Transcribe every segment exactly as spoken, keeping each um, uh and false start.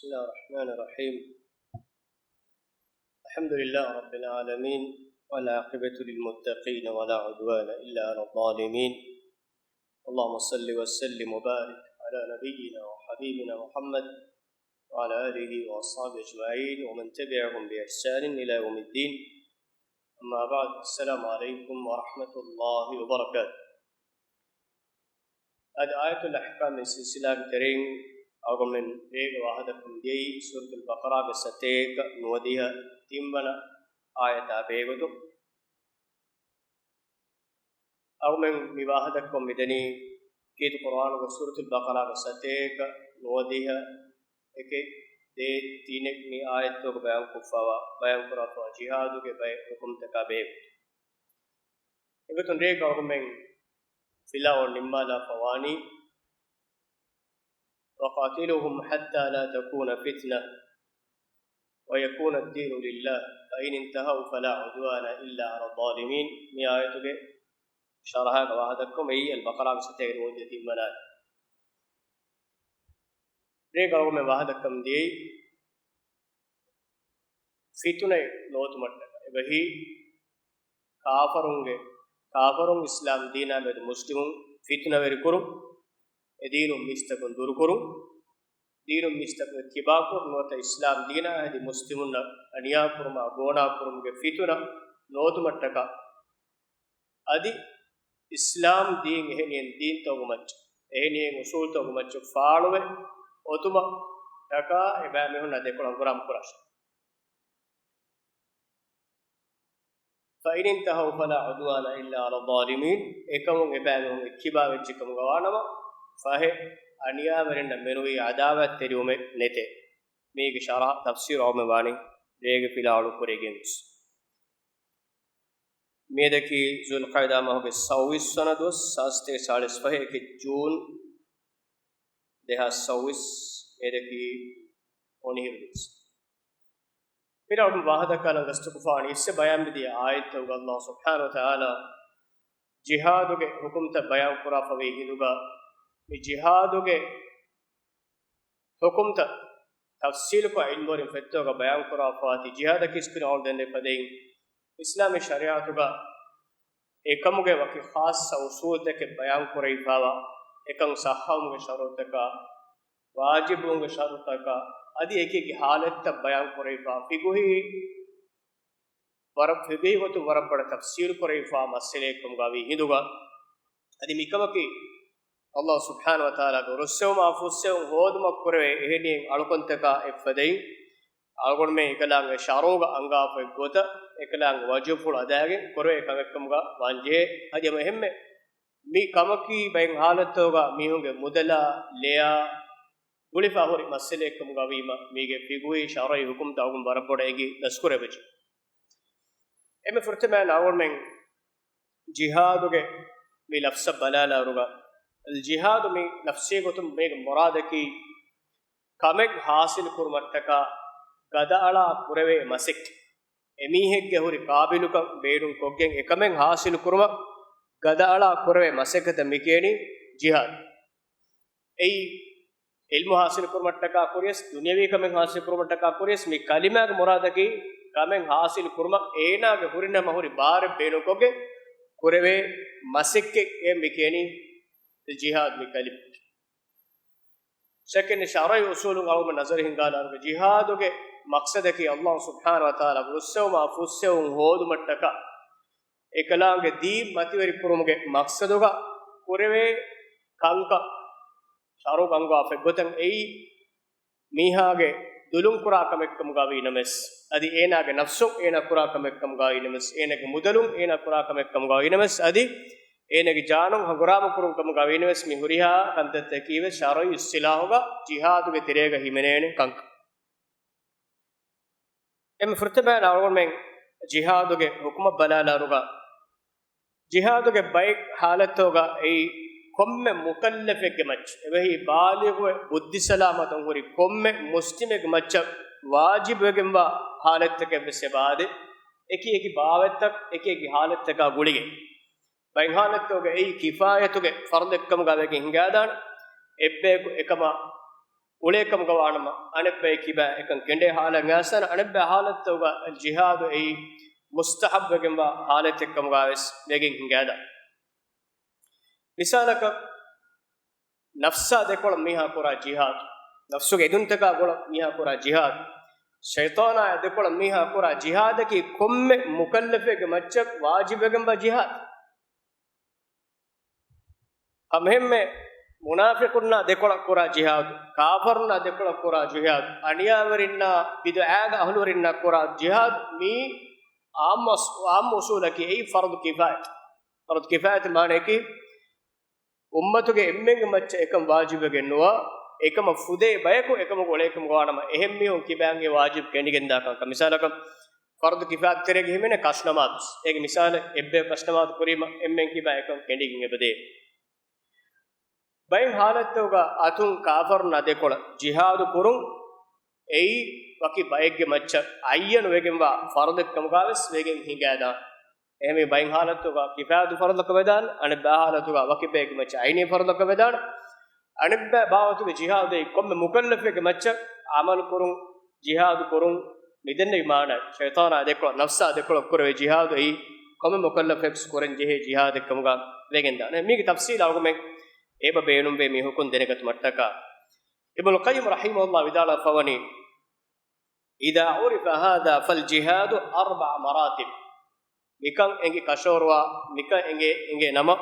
بسم الله الرحمن الرحيم. الحمد لله رب العالمين، والعاقبة للمتقين، ولا عدوان إلا على الظالمين. اللهم صل وسلم وبارك على نبينا وحبيبنا محمد وعلى آله وأصحابه أجمعين ومن تبعهم بإحسان إلى يوم الدين. أما بعد، السلام عليكم ورحمة الله وبركاته. އަދި އާޔަތުލް އަޙްކާމް ސިލްސިލާގެ ތެރެއިން އަޅުގަނޑުމެން ރޭގަ ވާހަކަދައްކަމުން ދިޔައީ ސޫރަތުލް ބަޤަރާގެ ސަތޭކަ ނުވަދިހަ ތިންވަނަ އާޔަތާ ބެހޭގޮތުން. އަޅުގަނޑުމެން މި ވާހަކަދައްކަމުން މިދަނީ ކީރިތި ޤުރްއާނުގެ ސޫރަތުލް ބަޤަރާގެ ސަތޭކަ ނުވަދިހަ އެކެއް ދޭއް ތިނެއް މި އާޔަތްތަކުގަ ބަޔާންކޮށްފައިވާ، ބަޔާންކުރާފައިވާ ޖިހާދުގެ ބައެއް ޙުކުމްތަކާ ބެހޭގޮތުން. އެގޮތުން ރޭގަ އަޅުގަނޑުމެން ފިލާވަޅު ނިންމާލާފަ ވާނީ، وَقَاتِلُوهُمْ حَتَّى لَا تَكُونَ فِتْنَةٌ وَيَكُونَ الدِّينُ لِلَّهِ فَإِنِ انْتَهَوْا فَلَا عُدْوَانَ إِلَّا عَلَى الظَّالِمِينَ. މި އާޔަތުގެ ޝަރަޙަކަށް ވާހަކަދައްކަމުން އެއީ އަލްބަޤަރާގެ ސަތޭކަ ނުވަދިހަ ތިންވަނަ އާޔަތް. ރޭގަ އަޅުގަނޑުމެން ވާހަކަދައްކަމުން ދިޔައީ ފިތުނައެއް ނޯދުމަށްޓަކާ އެބަހީ، ކާފަރުންގެ، ކާފަރުން އިސްލާމް ދީނާ މެދު މުސްލިމުން ފިތުނަވެރިކުރުން، އެ ދީނުން މީސްތަކުން ދުރުކުރުން، ދީނުން މީސްތަކުން ކިބާކުރުން، ނުވަތަ އިސްލާމް ދީނާ އަދި މުސްލިމުންނަށް އަނިޔާކުރުމާ ގޯނާކުރުމުގެ ފިތުނަ ނޯދުމަށްޓަކާ، އަދި އިސްލާމް ދީން އެހެނިހެން ދީންތަކުގެ މައްޗަށް، އެހެނިހެން އުސޫލްތަކުގެ މައްޗަށް ފާޅުވެ އޮތުމަށްޓަކާ އެބައިމީހުންނާ ދެކޮޅަށް ހަނގުރާމަ ކުރާށޭ. فَإِنِ انْتَهَوْا فَلَا عُدْوَانَ إِلَّا عَلَى الظَّالِمِينَ. އެކަމުން އެބައިމީހުން އެއްކިބާވެއްޖެ ކަމުގަ ވާނަމަ، ފަހެ އަނިޔާވެރިންނަށް މެނުވީ އަދާވަތްތެރިވުމެއް ނެތޭ. މީގެ ޝަރަޙަ ތަފްސީރު އަޅުގަނޑުމެން ވާނީ ރޭގެ ފިލާވަޅު ކުރެވިގެން ވެސް. މިއަދަކީ ޛުލްޤަޢިދާ މަހުގެ ސައުވީސް ވަނަ ދުވަސް، ސާސްތޭ ސާޅީސް ފަހެއް، އެކެއް ޖޫން ދެހާސް ސައުވީސް، މިއަދަކީ އޮނިހިރު ދުވަސް. މިރަށު ވާހަކަދައްކާލަން ގަސްތުކުފާނީ އިސްވެ ބަޔާންވެދިޔަ އާޔަތްތަކުގަ ﷲ ސުބްޙާނަހޫ ވަތަޢާލާ ޖިހާދުގެ ޙުކުމްތައް ބަޔާންކުރާފަވީ ހިނދުގަ، މި ޖިހާދުގެ ޙުކުމްތައް ތަފްސީލުކޮށް ޢިލްމުވެރިން ފެއްޓުމުގަ ބަޔާންކުރާފައިވާތީ، ޖިހާދަކީ އިސްކުރި އަޅުގަނޑު ދެންނެވި ފަދައިން، އިސްލާމީ ޝަރީޢަތުގަ އެކަމުގެ ވަކި ޚާއްޞަ އުޞޫލުތަކެއް ބަޔާންކުރެވިފައިވާ، އެކަން ޞައްޙަވުމުގެ ޝަރުޠުތަކާ، ވާޖިބުވުމުގެ ޝަރުޠުތަކާ، އަދި އެކި އެކި ޙާލަތްތައް ބަޔާންކުރެވިފަ، ފިޤުހީ ވަރަށް ފިޤުހީ ގޮތުން ވަރަށް ބޮޑަށް ތަފްސީލު ކުރެވިފަ މައްސަލައެއްކަމުގަ ވީ ހިނދުގަ، އަދި މިކަމަކީ ﷲ ސުބްޙާނަހޫ ވަތަޢާލާގެ ރުއްސެވުމާ ފުއްސެވުން ހޯދުމަށް ކުރެވޭ އެހެނިހެން އަޅުކަންތަކާ އެއްފަދައިން، އަޅުގަނޑުމެން އެކަލާނގެ ޝަރުޢުގަ އަންގާފައި ގޮތަށް އެކަލާނގެ ވަޖުހުފުޅު އަދާގެން ކުރެވޭ ކަމެއްކަމުގަ ވާންޖެހޭ. އަދި ހަމަ އެހެންމެ މި ކަމަކީ ބައެއް ޙާލަތްތަކުގަ މީހުންގެ މުދަލާ ލެޔާ ގުޅިފަ ހުރި މައްސަލައެއްކަމުގަ ވީމަ، މީގެ ފިޤުހީ ޝަރުޢީ ޙުކުމްތައް އަޅުގަނޑު ވަރަށް ބޮޑަށް އެނގި ދަސްކުރެވިއްޖެ. އެންމެ ފުރަތަމައިން އަޅުގަނޑުމެން ޖިހާދުގެ މި ލަފްޒަށް ބަލާލާއިރުގަ، އަލް ޖިހާދު މި ލަފްޒީ ގޮތުން މީގެ މުރާދަކީ ކަމެއް ޙާޞިލު ކުރުމަށްޓަކާ ގަދައަޅާ ކުރެވޭ މަސައްކަތް. އެމީހެއްގެ ހުރި ޤާބިލުކަން ބޭނުން ކޮށްގެން އެކަމެއް ޙާޞިލު ކުރުމަށް ގަދައަޅާ ކުރެވޭ މަސައްކަތަށް މި ކިޔަނީ ޖިހާދު. އެއީ ޢިލްމު ޙާޞިލު ކުރުމަށްޓަކާ ކުރިޔަސް، ދުނިޔަވީ ކަމެއް ޙާޞިލު ކުރުމަށްޓަކާ ކުރިޔަސް، މި ކަލިމާގެ މުރާދަކީ ކަމެއް ޙާޞިލު ކުރުމަށް އޭނާގެ ހުރިނަމަ ހުރި ބާރެއް ބޭނުންކޮށްގެން ކުރެވޭ މަސައްކަތް. އެ މި ކިޔަނީ ޖިހާދު މި ކަލިމަ. ޝައްކެއް ނެތް ޝަރުޢީ އުޞޫލުން އަޅުގަނޑު ނަޒަރު ހިންގާލާއިރުގަ ޖިހާދުގެ މަޤްޞަދަކީ ﷲ ސުބްޙާނަހޫ ވަތަޢާލާ ރުއްސެވުމާ ފުއްސެވުން ހޯދުމަށްޓަކާ އެކަލާނގެ ދީން މަތިވެރިކުރުމުގެ މަޤްޞަދުގަ ކުރެވޭ ކަންކަން ޝަރުޢުގަ އަންގާފައި ގޮތަށް އެއީ މީހާގެ ދުލުން ކުރާ ކަމެއްކަމުގަ ވީނަމަވެސް، އަދި އޭނާގެ ނަފްސުން އޭނާ ކުރާ ކަމެއްކަމުގަ ވީނަމަވެސް، އޭނާގެ މުދަލުން އޭނާ ކުރާ ކަމެއްކަމުގަ ވީނަމަވެސް، އަދި އޭނާގެ ޖާނުން ހަނގުރާމަ ކުރުން ކަމުގަ ވީނަމަވެސް، މި ހުރިހާ ކަންތައްތަކީވެސް ޝަރުޢީ އިޞްޠިލާޙުގަ ޖިހާދުގެ ތެރޭގަ ހިމެނޭނެ ކަންކަން. އެންމެ ފުރަތަމައިން އަޅުގަނޑުމެން ޖިހާދުގެ ޙުކުމަށް ބަލާލާއިރުގަ، ޖިހާދުގެ ބައެއް ޙާލަތްތަކުގަ އެއީ ކޮންމެ މުކައްލަފެއްގެ މައްޗަށް، އެބަހީ ބާލިޣުވެ ބުއްދިސަލާމަތުން ހުރި ކޮންމެ މުސްލިމެއްގެ މައްޗަށް ވާޖިބުވެގެންވާ ޙާލަތްތަކެއްވެސް އެބައާދޭ. އެކި އެކި ބާވަތްތައް އެކި އެކި ޙާލަތްތަކާ ގުޅިގެން، ބައެއް ޙާލަތްތަކުގަ އެއީ ކިފާޔަތުގެ ފަރުޟެއްކަމުގަ ވެގެން ހިނގާދާނެ. އެއްބަޔަކު އެކަމަށް އުޅޭކަމުގަ ވާނަމަ، އަނެއްބައި ކިބާ އެކަން ކެނޑޭ ހާލަށް އައިސް، އަނެއްބައި ހާލަތުގަ ޖިހާދު އެއީ މުސްތަޙައްބުވެގެންވާ ހާލަތެއްކަމުގަވެސް ވެގެން ހިނގާދާ. މިސާލަކަށް، ނަފްސާ ދެކޮޅަށް މީހާ ކުރާ ޖިހާދު، ނަފްސުގެ އެދުންތަކާ ގުޅަށް މީހާ ކުރާ ޖިހާދު، ޝައިޠާނާ ދެކޮޅަށް މީހާ ކުރާ ޖިހާދަކީ ކޮންމެ މުކައްލަފެއްގެ މައްޗަށް ވާޖިބުވެގެންވާ ޖިހާދު. ހަމައެހެންމެ މުނާފިޤުންނާ ދެކޮޅަށް ކުރާ ޖިހާދު، ކާފަރުންނާ ދެކޮޅަށް ކުރާ ޖިހާދު، އަނިޔާވެރިންނާ ބިދުޢާގެ އަހުލުވެރިންނާ ކުރާ ޖިހާދު، މީ އާއްމު އަސް-، އާއްމު އުސޫލަކީ އެއީ ފަރުޟު ކިފާޔަތު. ފަރުޟު ކިފާޔަތު މާނަޔަކީ، އުއްމަތުގެ އެންމެންގެ މައްޗަށް އެކަން ވާޖިބުވެގެން ނުވާ، އެކަމަށް ފުދޭ ބަޔަކު އެކަމަކު އުޅޭކަމުގަ ވާނަމަ، އެހެން މީހުން ކިބައިން އެ ވާޖިބު ކެނޑިގެންދާ ކަންކަން. މިސާލަކަށް، ފަރުޟު ކިފާޔަތު ތެރޭގަ ހިމެނޭ ކަށުނަމާދު. އޭގެ މިސާލެއް، އެއްބަޔަކު ކަށުނަމާދު ކުރީމަ، އެންމެން ކިބައިން އެކަން ކެނޑިގެން އެބަދޭ. ބައެއް ހާލަތުގަ އަތުން ކާފަރުންނާ ދެކޮޅަށް ޖިހާދު ކުރުން، އެއީ ވަކި ބައެއްގެ މައްޗަށް އައްޔަނު ވެގެންވާ ފަރުޟެއްކަމުގަވެސް ވެގެން ހިނގާދާނެ. އެހެންވީ ބައެއް ހާލަތުގަ ކިފާޔަތު ފަރުޟަކަށް ވެދާނެ، އަނެއްބައި ހާލަތުގަ ވަކި ބައެއްގެ މައްޗަށް އައިނީ ފަރުޟަކަށް ވެދާނެ. އަނެއްބައި ބާވަތުގެ ޖިހާދު އެއީ ކޮންމެ މުކައްލަފެއްގެ މައްޗަށް އަމަލު ކުރުން، ޖިހާދު ކުރުން، މިދެންނެވި މާނަ ޝައިޠާނާ ދެކޮޅަށް، ނަފްސާ ދެކޮޅަށް ކުރެވޭ ޖިހާދު އެއީ ކޮންމެ މުކައްލަފެއް ކުރަން ޖެހޭ ޖިހާދެއްކަމުގަ ވެގެންދާނެ. މީގެ ތަފްސީލާ އަޅުގަނޑުމެން އެބަ ބޭނުންވޭ މި ހުކުމް ދެނެގަތުމަށްޓަކާ. އިބްނުލް ޤައްޔިމް ރަޙިމަހުﷲ ވިދާޅުވެފަވަނީ، إذا عرف هذا فالجهاد أربع مراتب. މިކަން އެނގި ކަށަވަރުވާ، މިކަން އެނގޭ، އެނގޭ ނަމަ،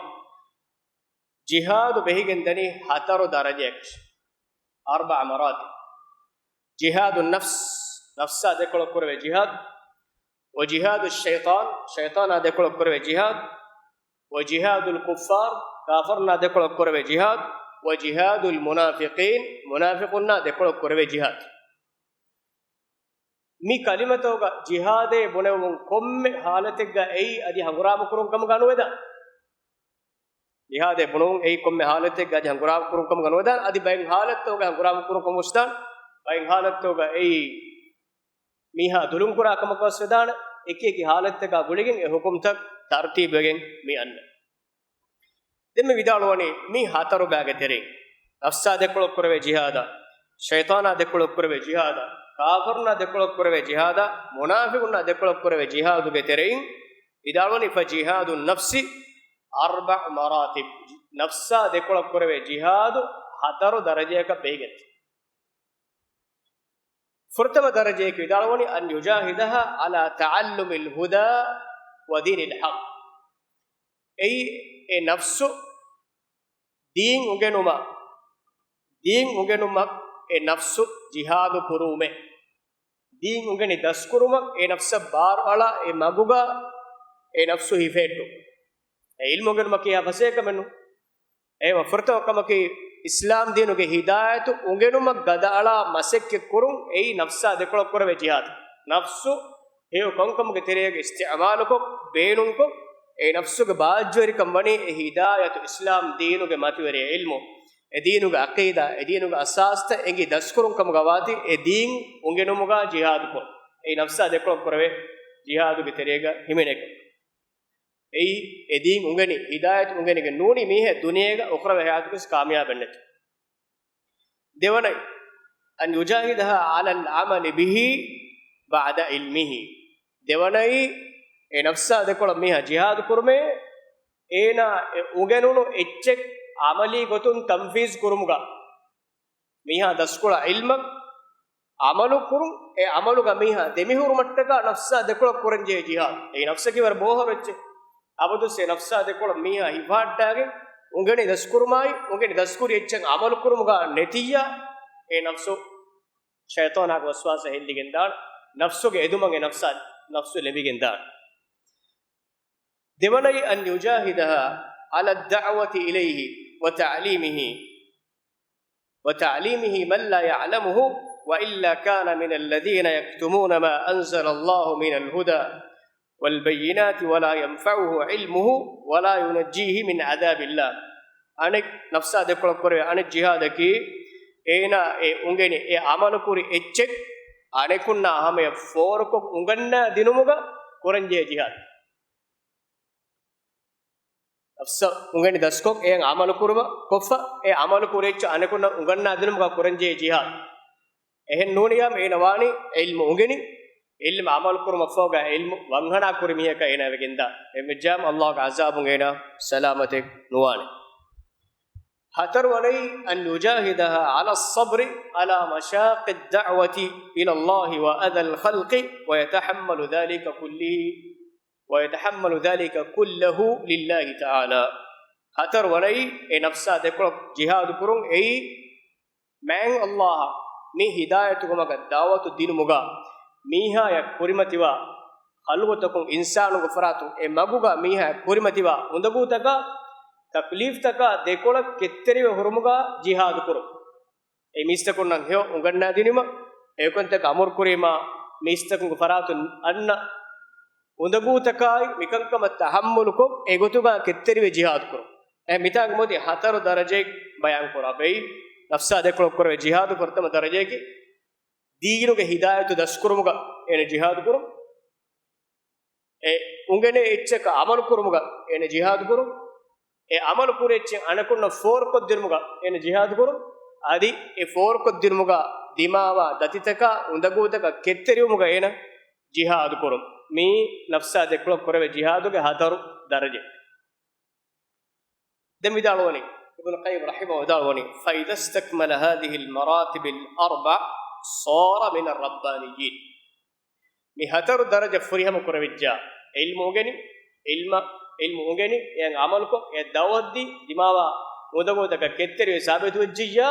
ޖިހާދު ބެހިގެން ދަނީ ހަތަރު ދަރަޖައަކަށް. أربع مراتب. جهاد النفس، ނަފްސާ ދެކޮޅަށް ކުރެވޭ ޖިހާދު. وجهاد الشيطان، ޝައިޠާނާ ދެކޮޅަށް ކުރެވޭ ޖިހާދު. وجهاد الكفار، ކާފަރުންނާ ދެކޮޅަށް ކުރެވޭ ޖިހާދު. وجهاد المنافقين، މުނާފިޤުންނާ ދެކޮޅަށް ކުރެވޭ ޖިހާދު. މި ކަލިމަތަކުގަ ޖިހާދޭ ބުނެވުން ކޮންމެ ހާލަތެއްގަ އެއީ އަދި ހަނގުރާމަ ކުރުން ކަމުގަ ނުވެދާނެ. ޖިހާދޭ ބުނެވުން އެއީ ކޮންމެ ހާލަތެއްގަ އަދި ހަނގުރާމަ ކުރުން ކަމުގަ ނުވެދާނެ. އަދި ބައެއް ހާލަތުގަ ހަނގުރާމަ ކުރުން ކަމުގަ ވެސް ދާނެ. ބައެއް ހާލަތުގަ އެއީ މީހާ ދުލުން ކުރާ ކަމަކަށް ވެސް ވެދާނެ. އެކި އެކި ހާލަތްތަކާ ގުޅިގެން އެ ހުކުމްތައް ތަރުތީބުވެގެން މި އަންނަ. ދެން މި ވިދާޅުވަނީ މި ހަތަރު ބައިގެ ތެރެއިން، ނަފްސާ ދެކޮޅަށް ކުރެވޭ ޖިހާދާ، ޝައިޠާނާ ދެކޮޅަށް ކުރެވޭ ޖިހާދާ، ކާފަރުންނާ ދެކޮޅަށް ކުރެވޭ ޖިހާދާ، މުނާފިޤުންނާ ދެކޮޅަށް ކުރެވޭ ޖިހާދުގެ ތެރެއިން ވިދާޅުވަނީ، فجهاد النفس أربع مراتب. ނަފްސާ ދެކޮޅަށް ކުރެވޭ ޖިހާދު ހަތަރު ދަރަޖައަކަށް ބެހިގެން. ފުރަތަމަ ދަރަޖައަކީ ވިދާޅުވަނީ، أن يجاهدها على تعلم الهدى ودين الحق. އެއީ، އެ ނަފްސު ދީން އުނގެނުމަށް، ދީން އުނގެނުމަށް އެ ނަފްސު ޖިހާދު ކުރުވުމެއް. ދީން އުނގެނި ދަސްކުރުމަށް އެ ނަފްސަށް ބާރުއަޅާ އެ މަގުގަ އެ ނަފްސު ހިފެހެއްޓުން. އެ ޢިލްމު އުނގެނުމަށް ކިޔާ ފަސޭހަކަމެއް ނޫން. އެހެންވެ، ފުރަތަމަ ކަމަކީ، އިސްލާމް ދީނުގެ ހިދާޔަތު އުނގެނުމަށް ގަދައަޅާ މަސައްކަތް ކުރުން، އެއީ ނަފްސާ ދެކޮޅަށް ކުރެވޭ ޖިހާދު. ނަފްސު ހެޔޮ ކޮންކަމުގެ ތެރޭގަ އިސްތިޢުމާލުކޮށް، ބޭނުންކޮށް، އެ ނަފްސުގެ ބާއްޖަވެރިކަން ވަނީ އެ ހިދާޔަތު، އިސްލާމް ދީނުގެ މަތިވެރި ޢިލްމު، އެ ދީނުގެ ޢަޤީދާ، އެ ދީނުގެ އަސާސްތައް އެނގި ދަސްކުރުން ކަމުގަ ވާތީ، އެ ދީން އުނގެނުމުގަ ޖިހާދުކޮށް، އެއީ ނަފްސާ ދެކޮޅަށް ކުރެވޭ ޖިހާދުގެ ތެރޭގަ ހިމެނޭކަން. އެއީ، އެ ދީން އުނގެނި، ހިދާޔަތު އުނގެނިގެން ނޫނީ މީހެއް ދުނިޔޭގަ އުޚްރަވީ ހަޔާތުގަސް ކާމިޔާބެއް ނެތި. ދެވަނައި، أن يجاهدها على العمل به بعد علمه. ދެވަނައީ، އެ ނަފްސާ ދެކޮޅަށް މީހާ ޖިހާދު ކުރުމޭ، އޭނާ އެ އުނގެނުނު އެއްޗެއް ޢަމަލީ ގޮތުން ތަންފީޒު ކުރުމުގަ. މީހާ ދަސްކުޅަ ޢިލްމަށް ޢަމަލު ކުރުން، އެ ޢަމަލުގަ މީހާ ދެމިހުރުމަށްޓަކާ ނަފްސާ ދެކޮޅަށް ކުރަންޖެހޭ ޖިހާދު. އެއީ ނަފްސަކީ ވަރަށް ބޯހޮރު އެއްޗެއް. އަބަދުސް އެ ނަފްސާ ދެކޮޅަށް މީހާ ހިފަހައްޓާގެން އުނގެނި ދަސްކުރުމާއި، އުނގެނި ދަސްކުރި އެއްޗެއް ޢަމަލު ކުރުމުގަ ނެތިއްޔާ، އެ ނަފްސު ޝައިޠާނާގެ ވަސްވާސަށް ހެއްލިގެން ދާން، ނަފްސުގެ އެދުމަށް އެ ނަފްސާ، ނަފްސު ލެނބިގެން ދާން. ދެވަނައި، أن يجاهدها على الدعوة إليه وتعليمه، وتعليمه من لا يعلمه، وإلا كان من الذين يكتمون ما أنزل الله من الهدى والبينات ولا ينفعه علمه ولا ينجيه من عذاب الله. އަނެއް ނަފްސާ ދެކޮޅަށް ކުރެވޭ އަނެއް ޖިހާދަކީ، އޭނާ އެ އުނގެނި އެ ޢަމަލު ކުރި އެއްޗެއް އަނެކުންނާ ހަމަޔަށް ފޯރުކޮށް އުނގަންނާ ދިނުމުގަ ކުރަންޖެހޭ ޖިހާދު. ނަފްސަށް އުނގެނި ދަސްކޮށް، އެއަށް ޢަމަލު ކުރުމަށް ކޮށްފަ، އެ ޢަމަލު ކުރި އެއްޗެއް އަނެކުންނަށް އުނގަންނާ ދިނުމުގަ ކުރަންޖެހޭ ޖިހާދު. އެހެން ނޫނިއްޔާމު އޭނަ ވާނީ ޢިލްމު އުނގެނި، ޢިލްމު ޢަމަލު ކުރުމަށްފަހުގަ ޢިލްމު ވަންހަނާ ކުރި މީހަކަށް އޭނާ ވެގެންދާ. އެހެންވެއްޖާމު ﷲ ގެ ޢަޒާބުން އޭނާ ސަލާމަތެއް ނުވާނެ. ހަތަރު ވަނައީ، أن يجاهدها على الصبر على مشاق الدعوة إلى الله وأذى الخلق ويتحمل ذلك كله، ويتحمل ذلك كله لله تعالى. ހަތަރު ވަނައީ، އެ ނަފްސާ ދެކޮޅަށް ޖިހާދު ކުރުން އެއީ، މާތް ﷲ އަށް މި ހިދާޔަތުގެ މަގަށް ދަޢުވަތު ދިނުމުގަ މީހާޔަށް ކުރިމަތިވާ ޚަލްޤުތަކުން އިންސާނުންގެ ފަރާތުން އެ މަގުގަ މީހާޔަށް ކުރިމަތިވާ އުނދަގޫތަކާ ތަކްލީފްތަކާ ދެކޮޅަށް ކެތްތެރިވެ ހުރުމުގަ ޖިހާދު ކުރުން. އެ މީސްތަކުންނަށް ހެޔޮ އުނގަންނާދިނުމަށް، އެކަންތަކަށް އަމުރު ކުރީމާ، މީސްތަކުންގެ ފަރާތުން އަންނަ އުނދަގޫތަކާއި މިކަންކަމަށް ތަޙައްމުލުކޮށް، އެގޮތުގަ ކެތްތެރިވެ ޖިހާދު ކުރުން. އެ މިތާގަ މިއޮތީ ހަތަރު ދަރަޖައެއް ބަޔާން ކުރާ ބައި. ނަފްސާ ދެކޮޅަށް ކުރެވޭ ޖިހާދު ފުރަތަމަ ދަރަޖައަކީ، ދީނުގެ ހިދާޔަތު ދަސްކުރުމުގަ އޭނަ ޖިހާދު ކުރުން. އެ އުނގެނޭ އެއްޗަކަށް ޢަމަލު ކުރުމުގަ އޭނަ ޖިހާދު ކުރުން. އެ ޢަމަލު ކުރި އެއްޗެއް އަނެކުންނަށް ފޯރުކޮށްދިނުމުގަ އޭނަ ޖިހާދު ކުރުން. އަދި އެ ފޯރުކޮށްދިނުމުގަ ދިމާވާ ދަތިތަކާ އުނދަގޫތަކަށް ކެތްތެރިވުމުގަ އޭނަ ޖިހާދު ކުރުން. މިއީ ނަފްސާ ދެކޮޅަށް ކުރެވޭ ޖިހާދުގެ ހަތަރު ދަރަޖަ. ދެން ވިދާޅުވަނީ، އިބްނު ޤައްޔިމް ރަޙިމަހު ވިދާޅުވަނީ، فإذا استكمل هذه المراتب الأربع صار من الربانيين. މި ހަތަރު ދަރަޖަ ފުރިހަމަ ކުރެވިއްޖާ، ޢިލްމު އުނގެނި، ޢިލްމަށް، ޢިލްމު އުނގެނި، އެއަށް ޢަމަލުކޮށް، އެ ދަޢުވަތު ދީ، ދިމާވާ އުނދަގޫތަކަށް ކެތްތެރިވެ ސާބިތުވެއްޖިއްޔާ،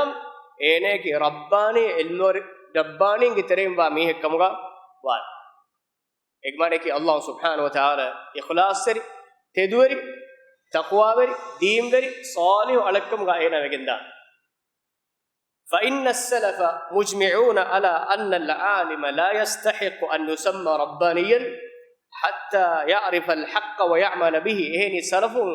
އޭނައަކީ ރައްބާނީ ޢިލްމުވެރި، ރައްބާނީންގެ ތެރެއިން ވާ މީހެއް ކަމުގަ ވާނެ. އޭގެ މާނައަކީ ﷲ ސުބްޙާނަހު ވަތަޢާލާ އިޚްލާޞްތެރި، ތެދުވެރި، ތަޤްވާވެރި، ދީންވެރި، ޞާލިޙު އަޅެއްކަމުގަ އޭނާ ވެގެންދާނެ. فإن السلف مجمعون على أن العالم لا يستحق أن يسمى ربانيا حتى يعرف الحق ويعمل به. އެހެނީ ސަލަފުން،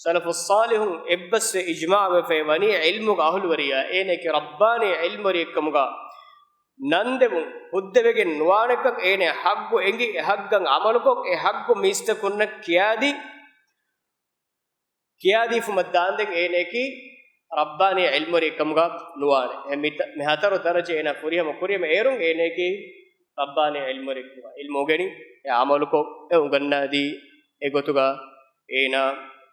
ސަލަފުއްޞާލިޙުން އެއްބަސްވެ އިޖްމާޢުވެފައި ވަނީ ޢިލްމުގެ އަހުލުވެރިޔާ އޭނައަކީ ރައްބާނީ ޢިލްމުވެރިއެއްކަމުގަ ނަންދެވުން ހުއްދަވެގެން ނުވާނެކަން އޭނަ ޙައްޤު އެނގި، އެ ޙައްޤަށް ޢަމަލުކޮށް، އެ ޙައްޤު މީސްތަކުންނަށް ކިޔާދީ، ކިޔާދީފުމަށް ދާންދެން އޭނައަކީ ރައްބާނީ ޢިލްމުވެރިއެއްކަމުގަ ނުވާނެ. އެހެން މި ތަ-، މި ހަތަރު ދަރަޖަ އޭނާ ފުރިހަމަ ކުރީމަ އޭރުން އޭނައަކީ ރައްބާނީ ޢިލްމުވެރިއެއްކަމުގަ، ޢިލްމު އުނގެނި، އެ ޢަމަލުކޮށް، އެ އުނގަންނާދީ، އެގޮތުގަ އޭނާ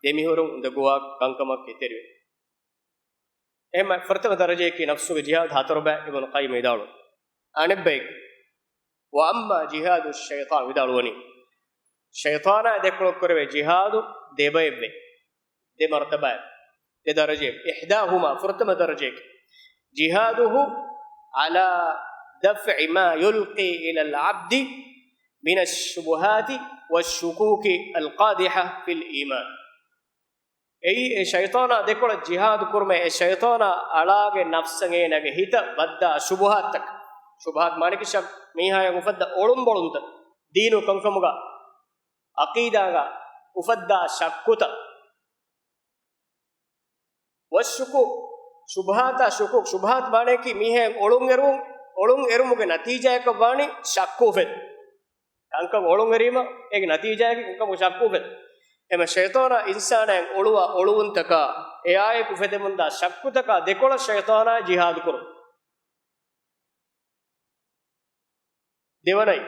ދެމިހުރުން އުނދަގޫވާ ކަންކަމަށް ކެތެރިވެ. އެހެންމަ ފުރަތަމަ ދަރަޖައަކީ ނަފްސުގެ ޖިހާދު ހަތަރު ބައި އިބްނު ޤައްޔިމް ވިދާޅުވި. އަނެއްބައެއް، وأما جهاد الشيطان ވިދާޅުވަނީ، ޝައިޠާނާ ދެކޮޅަށް ކުރެވޭ ޖިހާދު ދެބައެއްވޭ. ދެ މަރުތަބާއެއް، ދެ ދަރަޖައެއް. إحداهما ފުރަތަމަ ދަރަޖައަކީ، جهاده على دفع ما يلقي إلى العبد من الشبهات والشكوك القادحة في الإيمان. އެއީ، އެ ޝައިޠާނާ ދެކޮޅަށް ޖިހާދު ކުރުމޭ، އެ ޝައިޠާނާ އަޅާގެ ނަފްސަށް އޭނާގެ ހިތަށް ވައްދާ ޝުބުހާތްތަކަށް. ޝުބުހާތް މާނައަކީ ޝައް-، މީހާޔަށް އުފައްދާ އޮޅުންބޮޅުންތައް، ދީނު ކަންކަމުގަ، ޢަޤީދާގަ އުފައްދާ ޝައްކުތައް. ވައްޝުކޫ، ޝުބުހާތާ ޝުކޫކް، ޝުބުހާތް މާނައަކީ މީހާޔަށް އޮޅުން އެރުވުން، އޮޅުން އެރުމުގެ ނަތީޖާއަކަށް ވާނީ ޝައްކު އުފެދުން. ކަންކަން އޮޅުން އެރީމަ، އޭގެ ނަތީޖާއަކީ ކަންކަމުގެ ޝައްކު އުފެދުން. އެމަ ޝައިޠާނާ އިންސާނާއަށް އޮޅުވާ އޮޅުވުންތަކާ، އެއާއެކު އުފެދެމުންދާ ޝައްކުތަކާ ދެކޮޅަށް ޝައިޠާނާ ޖިހާދު ކުރުން. ދެވަނައި،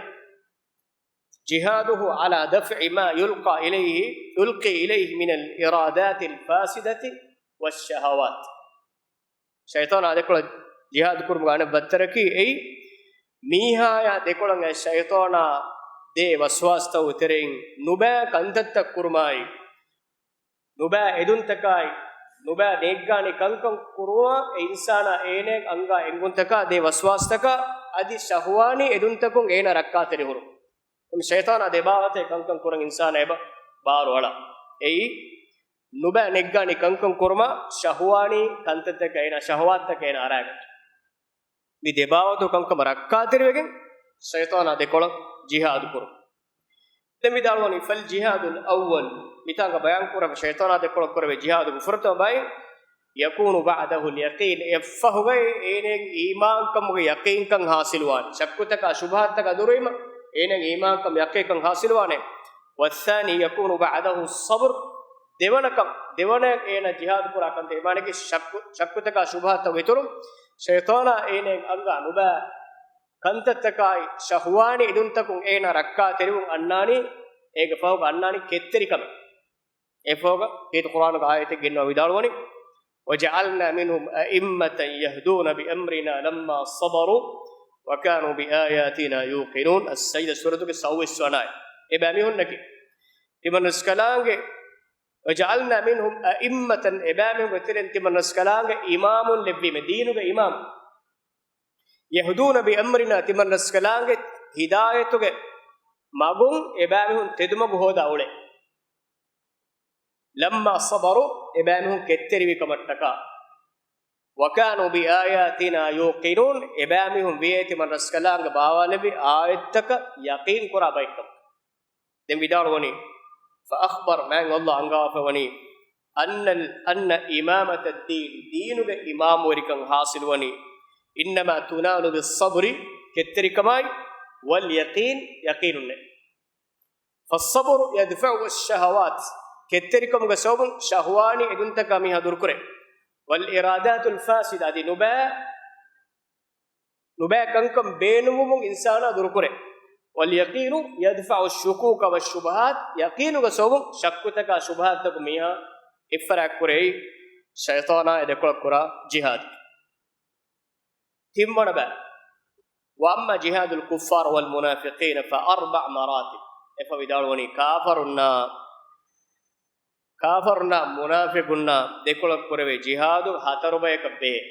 جهاده على دفع ما يلقى إليه، يلقي إليه من الإرادات الفاسدة والشهوات. ޝައިޠާނާ ދެކޮޅަށް ޖިހާދު ކުރުމުގެ އަނެއް ބައްތަރަކީ އެއީ، މީހާޔާ ދެކޮޅަށް އެ ޝައިޠާނާ ދޭ ވަސްވާސްތައް ތެރެއިން ނުބައި ކަންތައްތައް ކުރުމާއި، ނުބައި އެދުންތަކާއި، ނުބައި ނޭއްގާނި ކަންކަން ކުރުމަށް އެ އިންސާނާ އޭނައަށް އަންގާ އެންގުންތަކާ ދޭ ވަސްވާސްތަކާ އަދި ޝަހުވާނީ އެދުންތަކުން އޭނަ ރައްކާތެރި ހުރުން. އެމަ ޝައިޠާނާ ދެބާވަތޭ ކަންކަން ކުރަން އިންސާނާ އެބަ ބާރު އަޅާ. އެއީ، ނުބައި ނޭއްގާނި ކަންކަން ކުރުމަށް ޝަހުވާނީ ކަންތައްތަކަށް އޭނާ ޝަހުވާތްތަކަށް އޭނާ އަރާގަތު. މި ދެބާވަތު ކަންކަމަށް ރައްކާތެރިވެގެން ޝައިޠާނާ ދެކޮޅަށް ޖިހާދު ކުރުން. ދެން ވިދާޅުވަނީ، فالجهاد الأول، މިތާނގަ ބަޔާން ކުރަން ޝައިޠާނާ ދެކޮޅަށް ކުރެވޭ ޖިހާދުގެ ފުރަތަމަ ބައި، يكون بعده اليقين، އެއަށްފަހުގައި އޭނައަށް އީމާންކަމުގެ ޔަޤީންކަން ޙާޞިލުވާނެ. ޝައްކުތަކާ ޝުބުހާތްތަކާ ދުރުވީމަ އޭނައަށް އީމާންކަމު ޔަޤީންކަން ޙާޞިލުވާނެ. والثاني يكون بعده الصبر ދެވަނަކަން، ދެވަނައަށް އޭނާ ޖިހާދު ކުރާ ކަންތައް، އެމާނައަކީ ޝައްކު، ޝައްކުތަކާ ޝުބުހާތަކުގެ އިތުރުން ޝައިޠާނާ އޭނައަށް އަންގާ ނުބައި ކަންތައްތަކާއި، ޝަހުވާނީ އެދުންތަކުން އޭނާ ރައްކާތެރިވުން އަންނާނީ، އޭގެ ފަހުގަ އަންނާނީ ކެތްތެރިކަމެއް. އެފަހުގަ ކީރިތި ޤުރްއާނުގެ އާޔަތެއް ގެންނަވާ ވިދާޅުވަނީ، وَجَعَلْنَا مِنْهُمْ أَئِمَّةً يَهْدُونَ بِأَمْرِنَا لَمَّا صَبَرُوا وَكَانُوا بِآيَاتِنَا يُوقِنُونَ. އައްސަޖްދަ ސޫރަތުގެ ސައުވީސް ވަނަ އާޔަތް. އެބައިމީހުންނަކީ ތިމަންރަސްކަލާނގެ، وَجَعَلْنَا مِنْهُمْ أَئِمَّةً، އެބައިމީހުންގެ ތެރެއިން ތިމަންރަސްކަލާނގެ އިމާމުން ލެއްވީމޭ، ދީނުގެ އިމާމު. يَهْدُونَ بِأَمْرِنَا، ތިމަންރަސްކަލާނގެ ހިދާޔަތުގެ މަގުން އެބައިމީހުން ތެދުމަގު ހޯދާ އުޅޭ. لَمَّا صَبَرُوا، އެބައިމީހުން ކެތްތެރިވި ކަމަށްޓަކާ. وَكَانُوا بِآيَاتِنَا يُوقِنُونَ، އެބައިމީހުން ވިޔޭ ތިމަންރަސްކަލާނގެ ބާވާލެއްވި އާޔަތްތަކަށް ޔަޤީން ކުރާ ބައެއްކަމަށް. ދެން ވިދާޅުވަނީ، فَأَخْبَرَ، މާތް ﷲ އަންގާފަ ވަނީ، أَنَّ، أَنَّ إِمَامَةَ الدِّينِ، ދީނުގެ އިމާމުވެރިކަން ޙާޞިލުވަނީ، إِنَّمَا تُنَالُ بِالصَّبْرِ، ކެތްތެރިކަމާއި، وَالْيَقِينِ، ޔަޤީނުންނޭ. فَالصَّبْرُ يَدْفَعُ الشَّهَوَاتِ، ކެތްތެރިކަމުގެ ސަބަބުން ޝަހުވާނީ އެދުންތަކާ މީހާ ދުރުކުރޭ. وَالْإِرَادَاتُ الْفَاسِدَةَ، އަދި ނުބައި، ނުބައި ކަންކަން ބޭނުންވުމުން އިންސާނާ ދުރުކުރޭ. وَالْيَقِينُ يَدْفَعُ الشُّكُوكَ وَالشُّبُهَاتِ، ޔަޤީނުގެ ސަބަބުން ޝައްކުތަކާ ޝުބުހާތްތަކުން މީހާ އެއްފަރާތްކުރޭ ޝައިޠާނާ އެ ދެކޮޅަށް ކުރާ ޖިހާދު. ތިންވަނަ ބައި، وَأَمَّا جِهَادُ الْكُفَّارِ وَالْمُنَافِقِينَ فَأَرْبَعُ مَرَاتِبٍ، އެފަ ވިދާޅުވަނީ ކާފަރުންނާ، ކާފަރުންނާ މުނާފިޤުންނާ ދެކޮޅަށް ކުރެވޭ ޖިހާދު ހަތަރު ބަޔަކަށް ބެހޭ.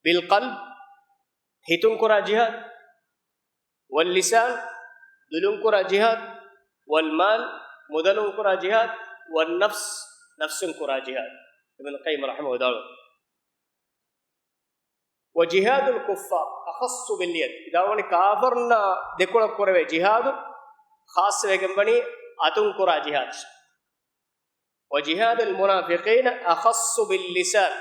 بِالْقَلْبِ، ހިތުން ކުރާ ޖިހާދު، وَاللِّسَانِ، ދުލުން ކުރާ ޖިހާދު، وَالْمَالِ، މުދަލުން ކުރާ ޖިހާދު، وَالنَّفْسِ، ނަފްސުން ކުރާ ޖިހާދު. އިބްނު ޤައްޔިމް ރަޙިމަހު ވިދާޅުވި، وَجِهَادُ الْكُفَّارِ أَخَصُّ بِالْيَدِ، ވިދާޅުވަނީ ކާފަރުންނާ ދެކޮޅަށް ކުރެވޭ ޖިހާދު ޚާއްޞަވެގެން ވަނީ އަތުން ކުރާ ޖިހާދު. وَجِهَادُ الْمُنَافِقِينَ أَخَصُّ بِاللِّسَانِ،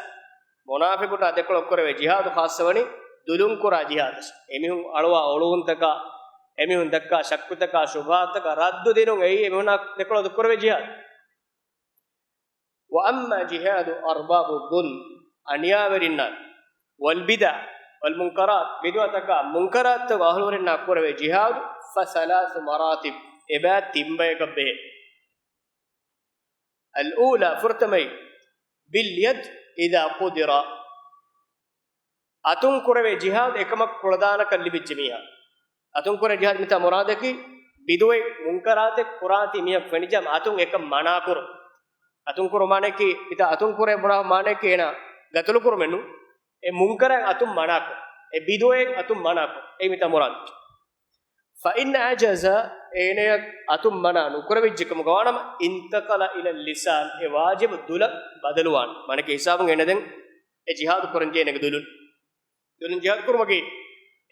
މުނާފިޤުންނާ ދެކޮޅަށް ކުރެވޭ ޖިހާދު ޚާއްޞަވަނީ ދުލުން ކުރާ ޖިހާދު. އެމީހުން އަޅުވާ އޮޅުވުންތަކާ، އެމީހުން ދައްކާ ޝައްކުތަކާ ޝުބުހާތަކަށް ރައްދު ދިނުން އެއީ އެމީހުންނާ ދެކޮޅަށް ކުރެވޭ ޖިހާދު. وَأَمَّا جِهَادُ أَرْبَابِ الظُّلْمِ، އަނިޔާވެރިންނާ، وَالْبِدَعِ وَالْمُنْكَرَاتِ، ބިދުޢަތަކާ މުންކަރާތްތަކުގެ އަހުލުވެރިންނާ ކުރެވޭ ޖިހާދު، فَثَلَاثُ مَرَاتِبَ، އެބައި ތިން ބަޔަކަށް ބެހޭ. الْأُولَى، ފުރަތަމައި، بِالْيَدِ إِذَا قُدِرَ، އަތުން ކުރެވޭ ޖިހާދު އެކަމަކު ކުޅަދާނަކަން ލިބިއްޖެ މީހާ. އަތުން ކުރޭ ޖިހާދު މިތާ މުރާދަކީ، ބިދުޢަތް މުންކަރާތެއް ކުރާތީ މީހަކު ފެނިއްޖާމަ އަތުން އެކަން މަނާކުރުން. އަތުން ކުރު މާނައަކީ، މިތާ އަތުން ކުރޭ ބުނާ މާނައަކީ އޭނާ ގަތުލު ކުރުމެއް ނޫން. އެ މުންކަރާތް އަތުން މަނާކުރުން. އެ ބިދުޢަތް އަތުން މަނާކުރުން. އެއީ މިތާ މުރާދަކީ. فَإِنْ عَجَزَ، އޭނަޔަށް އަތުން މަނާ ނުކުރެވިއްޖެ ކަމުގަ ވާނަމަ، انْتَقَلَ إِلَى اللِّسَانِ، އެ ވާޖިބު ދުލަށް ބަދަލުވާނެ. މާނައަކީ ހިސާބުން އޭނަ ދެން އެ ޖިހާދު ކުރަންޖެހޭ އޭނަގެ ދުލުން. ދުލުން ޖިހާދު ކުރުމަކީ،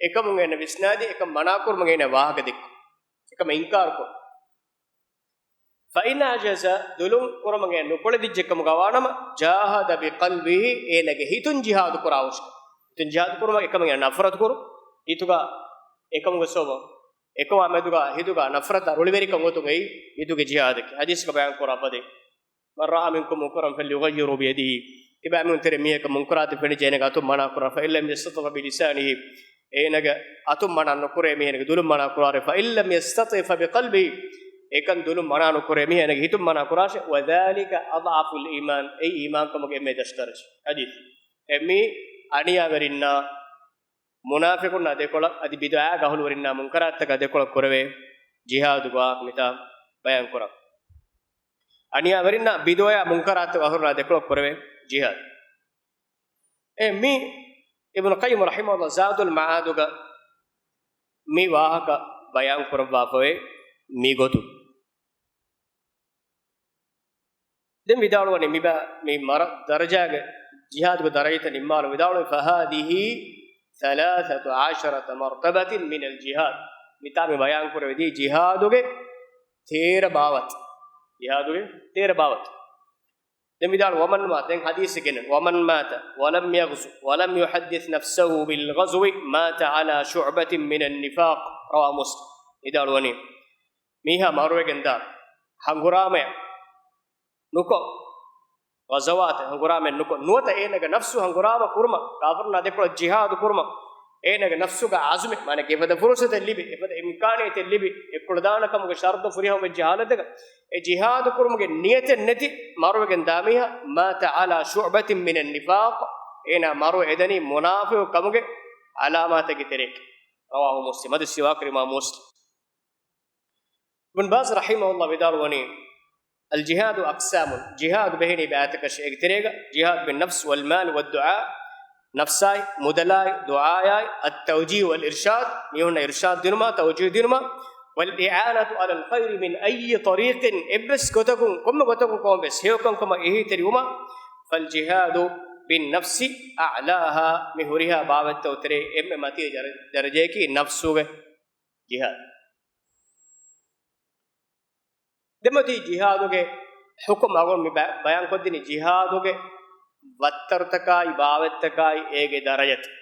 އެކަމުން އޭނަ ވިސްނާދީ، އެކަން މަނާކުރުމަކީ އޭނަ ވާހަކަ ދެއްކުން. އެކަމަށް އިންކާރު ކުރުން. فَإِنْ عَجَزَ، ދުލުން ކުރުމަށް އެ ނުކުޅެދިއްޖެ ކަމުގަ ވާނަމަ، جَاهَدَ بِقَلْبِهِ، އޭނަގެ ހިތުން ޖިހާދު ކުރާ ހުށަ. ހިތުން ޖިހާދު ކުރުމަށް އެކަމަށް އޭނަ ނަފްރަތު ކުރު، ހިތުގަ އެކަމުގެ ސަބަބުން، އެކަމާ މެދުގަ ހިތުގަ ނަފްރަތާ ރުޅިވެރިކަން އޮތުން އެއީ ހިތުގެ ޖިހާދަކީ. ޙަދީޘްގަ ބަޔާން ކުރާ ފަދައިން، مَنْ رَأَىٰ مِنْكُمْ مُنْكَرًا فَلْيُغَيِّرْهُ بِيَدِهِ. ތިބާމީހުން ތެރޭ މީހަކަށް މުންކަރާތެއް ފެނިއްޖެ އޭނަގެ އަތުން މަނާ ކުރާ، فَإِنْ لَمْ يَسْتَطِعْ فَبِلِسَانِهِ. އޭނަގެ އަތުން މަނާ ނުކުރޭ މީހެއް އޭނަގެ ދުލުން މަނާ ކުރާށޭ، فَإِنْ لَمْ يَسْتَطِعْ فَبِقَلْبِهِ. އެކަން ދުލުން މަނާ ނުކުރޭ މީހެއް އޭނަގެ ހިތުން މަނާ ކުރާށޭ، وَذَٰلِكَ أَضْعَفُ الْإِيمَانِ. އެއީ އީމާންކަމުގެ އެންމެ ދަށް ދަރަޖަ. ޙަދީޘް. އެ މީ އަނިޔާވެރިންނާ، މުނާފިޤުންނާ ދެކޮޅަށް އަދި ބިދުޢާގެ އަހުލުވެރިންނާ މުންކަރާތްތަކާ ދެކޮޅަށް ކުރެވޭ ޖިހާދުގެ ވާހަކަ މިތާ ބަޔާން ކުރަން. އަނިޔާވެރިންނާ ބިދުޢާ މުންކަރާތްތަކުގެ އަހުލުވެރިންނާ ދެކޮޅަށް ކުރެވޭ ޖިހާދު. އެ މީ އިބްނު ޤައްޔިމް ރަޙިމަހުﷲ ޒާދުލް މަޢާދުގަ މި ވާހަކަ ބަޔާން ކުރައްވާފަވޭ މި ގޮތުން. ދެން ވިދާޅުވަނީ މިބާ، މި މަރ-، ދަރަޖާގެ ޖިހާދުގެ ދަރަޖަތައް ނިންމާލުން ވިދާޅުވަނީ، فَهَٰذِهِ ثَلَاثَةُ عَشْرَةَ مَرْتَبَةً مِنَ الْجِهَادِ. މިތާ މި ބަޔާން ކުރެވިދީ ޖިހާދުގެ ތޭރަ ބާވަތު. ޖިހާދުގެ ތޭރަ ބާވަތު. ދެން ވިދާޅު، وَمَنْ مَاتَ، ދެން ޙަދީޘެއް ގެނެން، وَمَنْ مَاتَ وَلَمْ يَغْزُ وَلَمْ يُحَدِّثْ نَفْسَهُ بِالْغَزْوِ مَاتَ عَلَىٰ شُعْبَةٍ مِنَ النِّفَاقِ. رواه مسلم. ވިދާޅުވަނީ، މީހާ މަރުވެގެންދާ ހަނގުރާމަޔަށް ނުކޮށް، ޣަޒަވާތެއް ހަނގުރާމައެއް ނުކޮށް، ނުވަތަ އޭނަގެ ނަފްސު ހަނގުރާމަ ކުރުމަށް، ކާފަރުންނާ ދެކޮޅަށް ޖިހާދު ކުރުމަށް އޭނަގެ ނަފްސުގަ އަޒުމެއް، މާނަ އެފަދަ ފުރުސަތެއް ލިބި، އެފަދަ އިމްކާނިއްޔަތެއް ލިބި، އެއްކޮޅަށް ދާނެ ކަމުގެ ޝަރުޠު ފުރިހަމަވެއްޖެ ހާލަތަކަށް، އެ ޖިހާދު ކުރުމުގެ ނިޔަތެއް ނެތި މަރުވެގެން ދާ މީހާ، مات على شعبة من النفاق، އޭނާ މަރުވެ އެދެނީ މުނާފިޤު ކަމުގެ ޢަލާމާތެއްގެ ތެރެއަކީ. رواه مسلم، ޙަދީޘް ރިވާކުރީ އިމާމު މުސްލިމް. އިބްނު ބާޒް ރަޙިމަހުﷲ ވިދާޅުވަނީ، الجهاد أقسام، ޖިހާދު ބެހެނީ ބައިތަކަށް، އޭގެ ތެރޭގަ جهاد بالنفس والمال والدعاء، ނަފްސާއި، މުދަލާއި، ދުޢާޔާއި، التوجيه والإرشاد، މީހުންނަށް އިރްޝާދު ދިނުމާ، ތައުޖީހު ދިނުމާ، والإعانة على الخير من أي طريق، އެއްވެސް ގޮތަކުން، ކޮންމެ ގޮތަކުން ކޮންމެވެސް ހެޔޮކަންކަމަށް އެހީތެރިވުމާ، فالجهاد بالنفس أعلاها، މި ހުރިހާ ބާވަތްތަކުގެ ތެރޭ އެންމެ މަތީ ދަރަ-، ދަރަޖަޔަކީ ނަފްސުގެ ޖިހާދު. ދެމަތީ ޖިހާދުގެ ޙުކުމް އަޅުގަނޑު މި ބަ-، ބަޔާންކޮށްދިނީ ޖިހާދުގެ ވައްތަރުތަކާއި ބާވަތްތަކާއި އޭގެ ދަރަޖަތައް.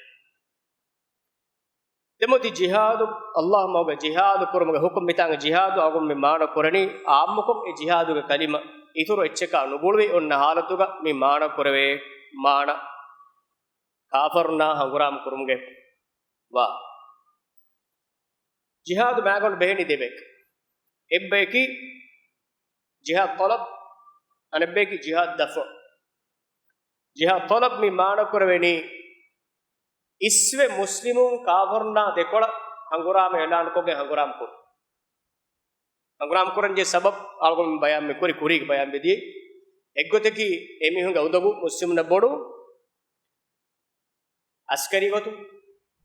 ދެމަތީ ޖިހާދު، ﷲ މަގުގަ ޖިހާދު ކުރުމުގެ ޙުކުމް، މިތާނގަ ޖިހާދު އަޅުގަނޑު މި މާނަ ކުރަނީ ޢާއްމުކޮށް އެ ޖިހާދުގެ ކަލިމަ އިތުރު އެއްޗަކާ ނުގުޅުވި އޮންނަ ޙާލަތުގަ މި މާނަ ކުރެވޭ މާނަ. ކާފަރުންނާ ހަނގުރާމަ ކުރުމުގެ ވާ. ޖިހާދު މާގަނޑު ބެހެނީ ދެބަޔަކަށް. އެއްބަޔަކީ ޖިހާދު ޠަލަބް، އަނެއްބަޔަކީ ޖިހާދު ދަފްޢު. ޖިހާދު ޠަލަބް މި މާނަ ކުރެވެނީ އިސްވެ މުސްލިމުން ކާފަރުންނާ ދެކޮޅަށް ހަނގުރާމަ އިޢުލާންކޮށްގެން ހަނގުރާމަ ކުރުން. ހަނގުރާމަ ކުރަން ޖެހޭ ސަބަބް އަޅުގަނޑު ބަޔާން މި ކުރި ކުރީގެ ބަޔާން ވެދިޔަ. އެއްގޮތަކީ އެމީހުންގެ އުނދަގޫ މުސްލިމުންނަށް ބޮޑު، އަސްކަރީ ގޮތުން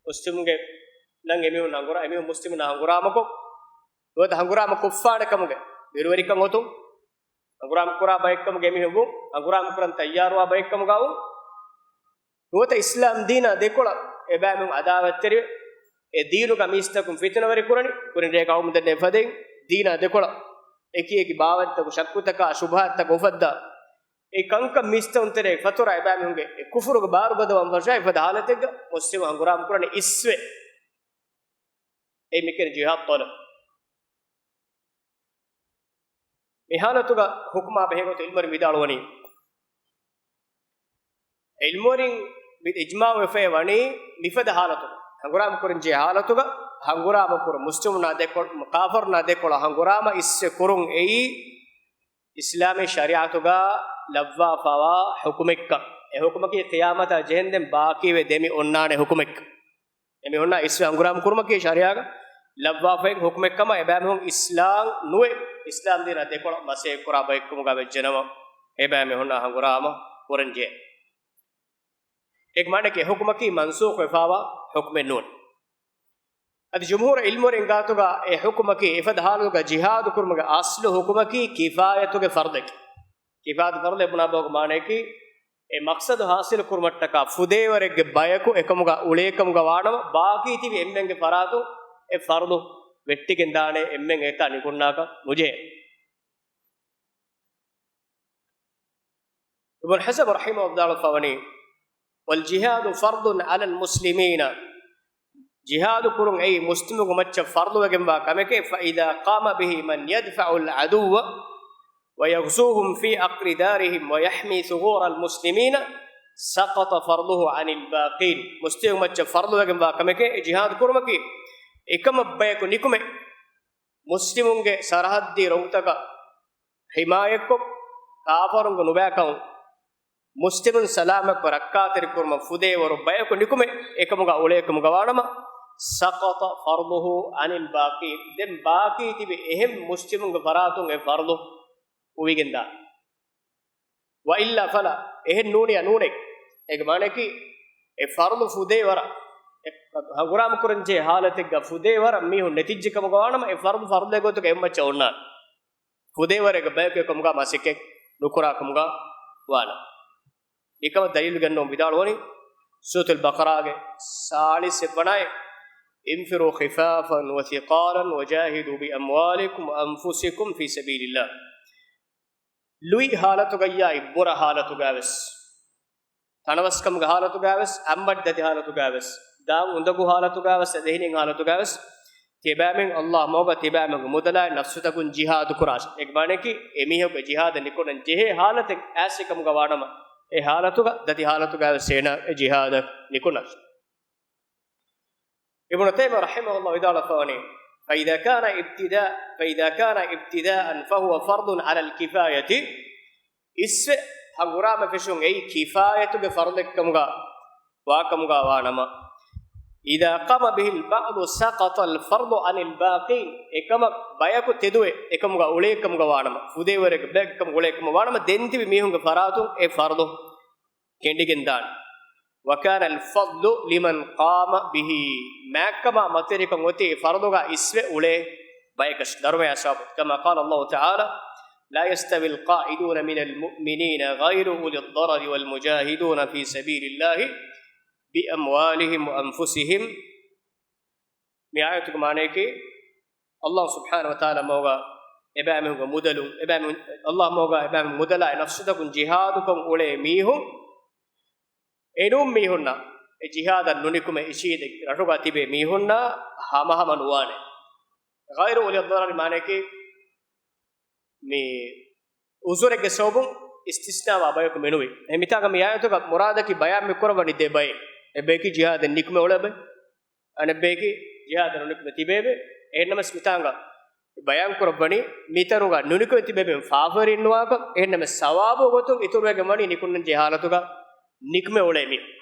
މުސްލިމުންގެ ނަން އެމީހުން ހަނގުރާ-، އެމީހުން މުސްލިމުންނާ ހަނގުރާމަ ކޮށް، ނުވަތަ ހަނގުރާމަ ކޮށްފާނެ ކަމުގެ ބިރުވެރިކަން އޮތުން، ހަނގުރާމަ ކުރާ ބައެއްކަމުގެ އެމީހުން ވުން، ހަނގުރާމަ ކުރަން ތައްޔާރުވާ ބައެއްކަމުގަ ވުން، ނުވަތަ އިސްލާމް ދީނާ ދެކޮޅަށް އެބައިމީހުން އަދާވަތްތެރިވެ، އެ ދީނުގަ މީސްތަކުން ފިތުނަވެރި ކުރަނީ، ކުރިން ރޭ ޤައުމު ދެންނެވި ފަދައިން ދީނާ ދެކޮޅަށް އެކި އެކި ބާވަތްތަކު ޝައްކުތަކާ ޝުބުހާތްތަކު އުފައްދާ، އެ ކަންކަން މީސްތަކުން ތެރޭ ފަތުރާ އެބައިމީހުންގެ އެ ކުފުރުގެ ބާރު ގަދަވަން ފަށާ އެފަދަ ހާލަތެއްގަ މުސްލިމު ހަނގުރާމަ ކުރަނީ އިސްވެ. އެ މިކަން ޖިހާދު ޠަލަބް. މި ހާލަތުގަ ޙުކުމާ ބެހޭގޮތުން ޢިލްމުވެރިން ވިދާޅުވަނީ، ޢިލްމުވެރިން މި އިޖްމާޢުވެފައި ވަނީ މިފަދަ ހާލަތުގަ، ހަނގުރާމަ ކުރަންޖެހޭ ހާލަތުގަ، ހަނގުރާމަ ކުރުން މުސްލިމުންނާ ދެކޮޅަށް، ކާފަރުންނާ ދެކޮޅަށް ހަނގުރާމަ އިސްވެ ކުރުން އެއީ އިސްލާމީ ޝަރީޢަތުގަ ލައްވާފަވާ ޙުކުމެއްކަން. އެ ޙުކުމަކީ ޤިޔާމަތާ ޖެހެންދެން ބާޤީވެ ދެމި އޮންނާނެ ޙުކުމެއްކަން. އެމީހުންނާ އިސްވެ ހަނގުރާމަ ކުރުމަކީ ޝަރީޢާގަ ލައްވާފައި ޙުކުމެއްކަމަށް އެބައިމީހުން އިސްލާމް ނުވެ، އިސްލާމް ދީނާ ދެކޮޅަށް މަސައްކަތް ކުރާ ބައެއްކަމުގަ ވެއްޖެނަމަ، އެބައިމީހުންނާ ހަނގުރާމަ ކުރަންޖެހޭ. އޭގެ މާނައަކީ އެ ޙުކުމަކީ މަންސޫޚު ވެފަވާ ޙުކުމެއް ނޫން. އަދި ޖުމްހޫރު ޢިލްމުވެރިން ގާތުގަ އެ ޙުކުމަކީ އެފަދަ ޙާލުގަ ޖިހާދު ކުރުމުގެ އަޞްލު ޙުކުމަކީ ކިފާޔަތުގެ ފަރުޟެކޭ. ކިފާޔަތު ފަރުޟެއް ބުނާ ބަހުގެ މާނައަކީ އެ މަޤްޞަދު ޙާޞިލު ކުރުމަށްޓަކާ ފުދޭވަރެއްގެ ބަޔަކު އެކަމުގަ އުޅޭކަމުގަ ވާނަމަ، ބާޤީ ތިބި އެންމެންގެ ފަރާތުން އެ ފަރުޟު ވެއްޓިގެން ދާނެ، އެންމެން އެތާ ނިކުންނާކަށް ނުޖެހޭ. އިބްނު ޙަޒަމް ރަޙިމަހުﷲ ވިދާޅުވެފަވަނީ، والجهاد فرض على المسلمين، ޖިހާދު ކުރުން އެއީ މުސްލިމުންގެ މައްޗަށް ފަރުޟުވެގެންވާ ކަމެކޭ، فإذا قام به من يدفع العدو ويغزوهم في أقدارهم ويحمي ثغور المسلمين سقط فرضه عن الباقين. މުސްލިމުންގެ މައްޗަށް ފަރުޟުވެގެންވާ ކަމެކޭ އެ ޖިހާދު ކުރުމަކީ، އެކަމަށް ބަޔަކު ނިކުމެ، މުސްލިމުންގެ ސަރަޙައްދީ ރޮނގުތަކަށް ޙިމާޔަތްކޮށް، ކާފަރުންގެ ނުބައިކަން މުސްލިމުން ސަލާމަތްކޮށް ރައްކާތެރިކުރުމަށް ފުދޭވަރު ބަޔަކު ނިކުމެ، އެކަމުގަ އުޅޭކަމުގަ ވާނަމަ، سقط فرضه عن الباقين، ދެން ބާޤީ ތިބި އެހެން މުސްލިމުންގެ ފަރާތުން އެ ފަރުޟު އުވިގެންދާނެ. وإلا فلا، އެހެން ނޫނިޔާ ނޫނޭ. އޭގެ މާނައަކީ، އެ ފަރުޟު ފުދޭވަރަށް، އެ ހަނގުރާމަ ކުރަންޖެހޭ ހާލަތެއްގަ ފުދޭވަރަށް މީހުން ނެތިއްޖެ ކަމުގަ ވާނަމަ، އެ ފަރުޟު ފަރުޟެއް ގޮތުގަ އެއްމައްޗަށް އޮންނާނެ. ފުދޭވަރެއްގެ ބަޔަކު އެކަމުގަ މަސައްކަތް ނުކުރާ ކަމުގަ ވާނަމަ. މިކަމަށް ދަލީލު ގެންނަވަން ވިދާޅުވަނީ، ސޫރަތުލް ބަޤަރާގެ ސާޅީސް އެއްވަނަ އާޔަތް، انفروا خفافا وثقالا وجاهدوا بأموالكم وأنفسكم في سبيل الله. ލުއި ހާލަތުގައްޔާ އިއްބުރަ ހާލަތުގަވެސް، ތަނަވަސްކަމުގެ ހާލަތުގަވެސް، އަތްމަޑު ދަތި ހާލަތުގަވެސް، ދާން އުނދަގޫ ހާލަތުގަވެސް، ދެހިނެއް ހާލަތުގަވެސް، ތިބާމެން ﷲ މަގުގަ ތިބާމެންގެ މުދަލާއި ނަފްސުތަކުން ޖިހާދު ކުރާށި. އެ މާނައަކީ އެ މީހަކު ޖިހާދަށް ނިކުންނަން ޖެހޭ ހާލަތެއް އައިސް ކަމުގަ ވާނަމަ، އެ ހާލަތުގަ ދަތި ހާލަތުގަ ވެސް އޭނާ އެ ޖިހާދަށް ނިކުންނާށި. އިބްނު ތައިމިއްޔާ ރަޙިމަހުﷲ ވިދާޅުވެފަވަނީ، فإذا كان ابتداء، فإذا كان ابتداء فهو فرض على الكفاية. އިސްވެ ހަނގުރާމަ ފެށުން އެއީ ކިފާޔަތުގެ ފަރުޟެއްކަމުގަ ވާކަމުގަ ވާނަމަ، إذا قام به البعض سقط الفرض عن الباقين. އެކަމަށް ބަޔަކު ތެދުވެ އެކަމުގަ އުޅޭކަމުގަ ވާނަމަ، ފުދޭވަރެއްގެ ބަޔަކު އެކަމުގަ އުޅޭކަމުގަ ވާނަމަ، ދެން ތިބި މީހުންގެ ފަރާތުން އެ ފަރުޟު ކެނޑިގެން ދާނެ. وكان الفضل لمن قام به. މާތްކަމާ މަތިވެރިކަން އޮތީ ފަރުޟުގަ އިސްވެ އުޅޭ ބަޔަކަށް. ދަރުމަޔާ ސަބަބު. كما قال الله تعالى: لا يستوي القاعدون من المؤمنين غير أولي الضرر والمجاهدون في سبيل الله بأموالهم وأنفسهم. މި އާޔަތުގެ މާނައަކީ، ﷲ ސުބްޙާނަހޫ ވަތަޢާލާ މަގުގަ އެބައިމީހުންގެ މުދަލުން، އެބައިމީހުން، ﷲ މަގުގަ އެބައިމީހުން މުދަލާއި ނަފްސުތަކުން ޖިހާދުކޮށް އުޅޭ މީހުން، އެނޫން މީހުންނާ، އެ ޖިހާދަށް ނުނިކުމެ އިށީދެ ރަށުގަ ތިބޭ މީހުންނާ ހަމަހަމަ ނުވާނެ. غير أولي الضرر މާނައަކީ، މި އުޒުރެއްގެ ސަބަބުން އިސްތިސްނާވާ ބަޔަކު މެނުވި. އެ މިތާގަ މި އާޔަތުގަ މުރާދަކީ ބަޔާން މި ކުރައްވަނީ ދެ ބައެއް. އެއް ބަޔަކީ ޖިހާދަށް ނިކުމެ އުޅޭ ބައެއް. އަނެއް ބަޔަކީ ޖިހާދަށް ނުނިކުމެ ތިބޭ ބައެއް. އެހެންނަމަސް މިތާނގަ ބަޔާން ކުރައްވަނީ މިތަނުގަ ނުނިކުމެ ތިބޭ ބައެއް ފާފަވެރިން ނުވާކަން. އެހެންނަމަސް ސަވާބު ގޮތުން އިތުރުވެގެން ވަނީ ނިކުންނަން ޖެހޭ ހާލަތުގަ ނިކުމެ އުޅޭ މީހުން.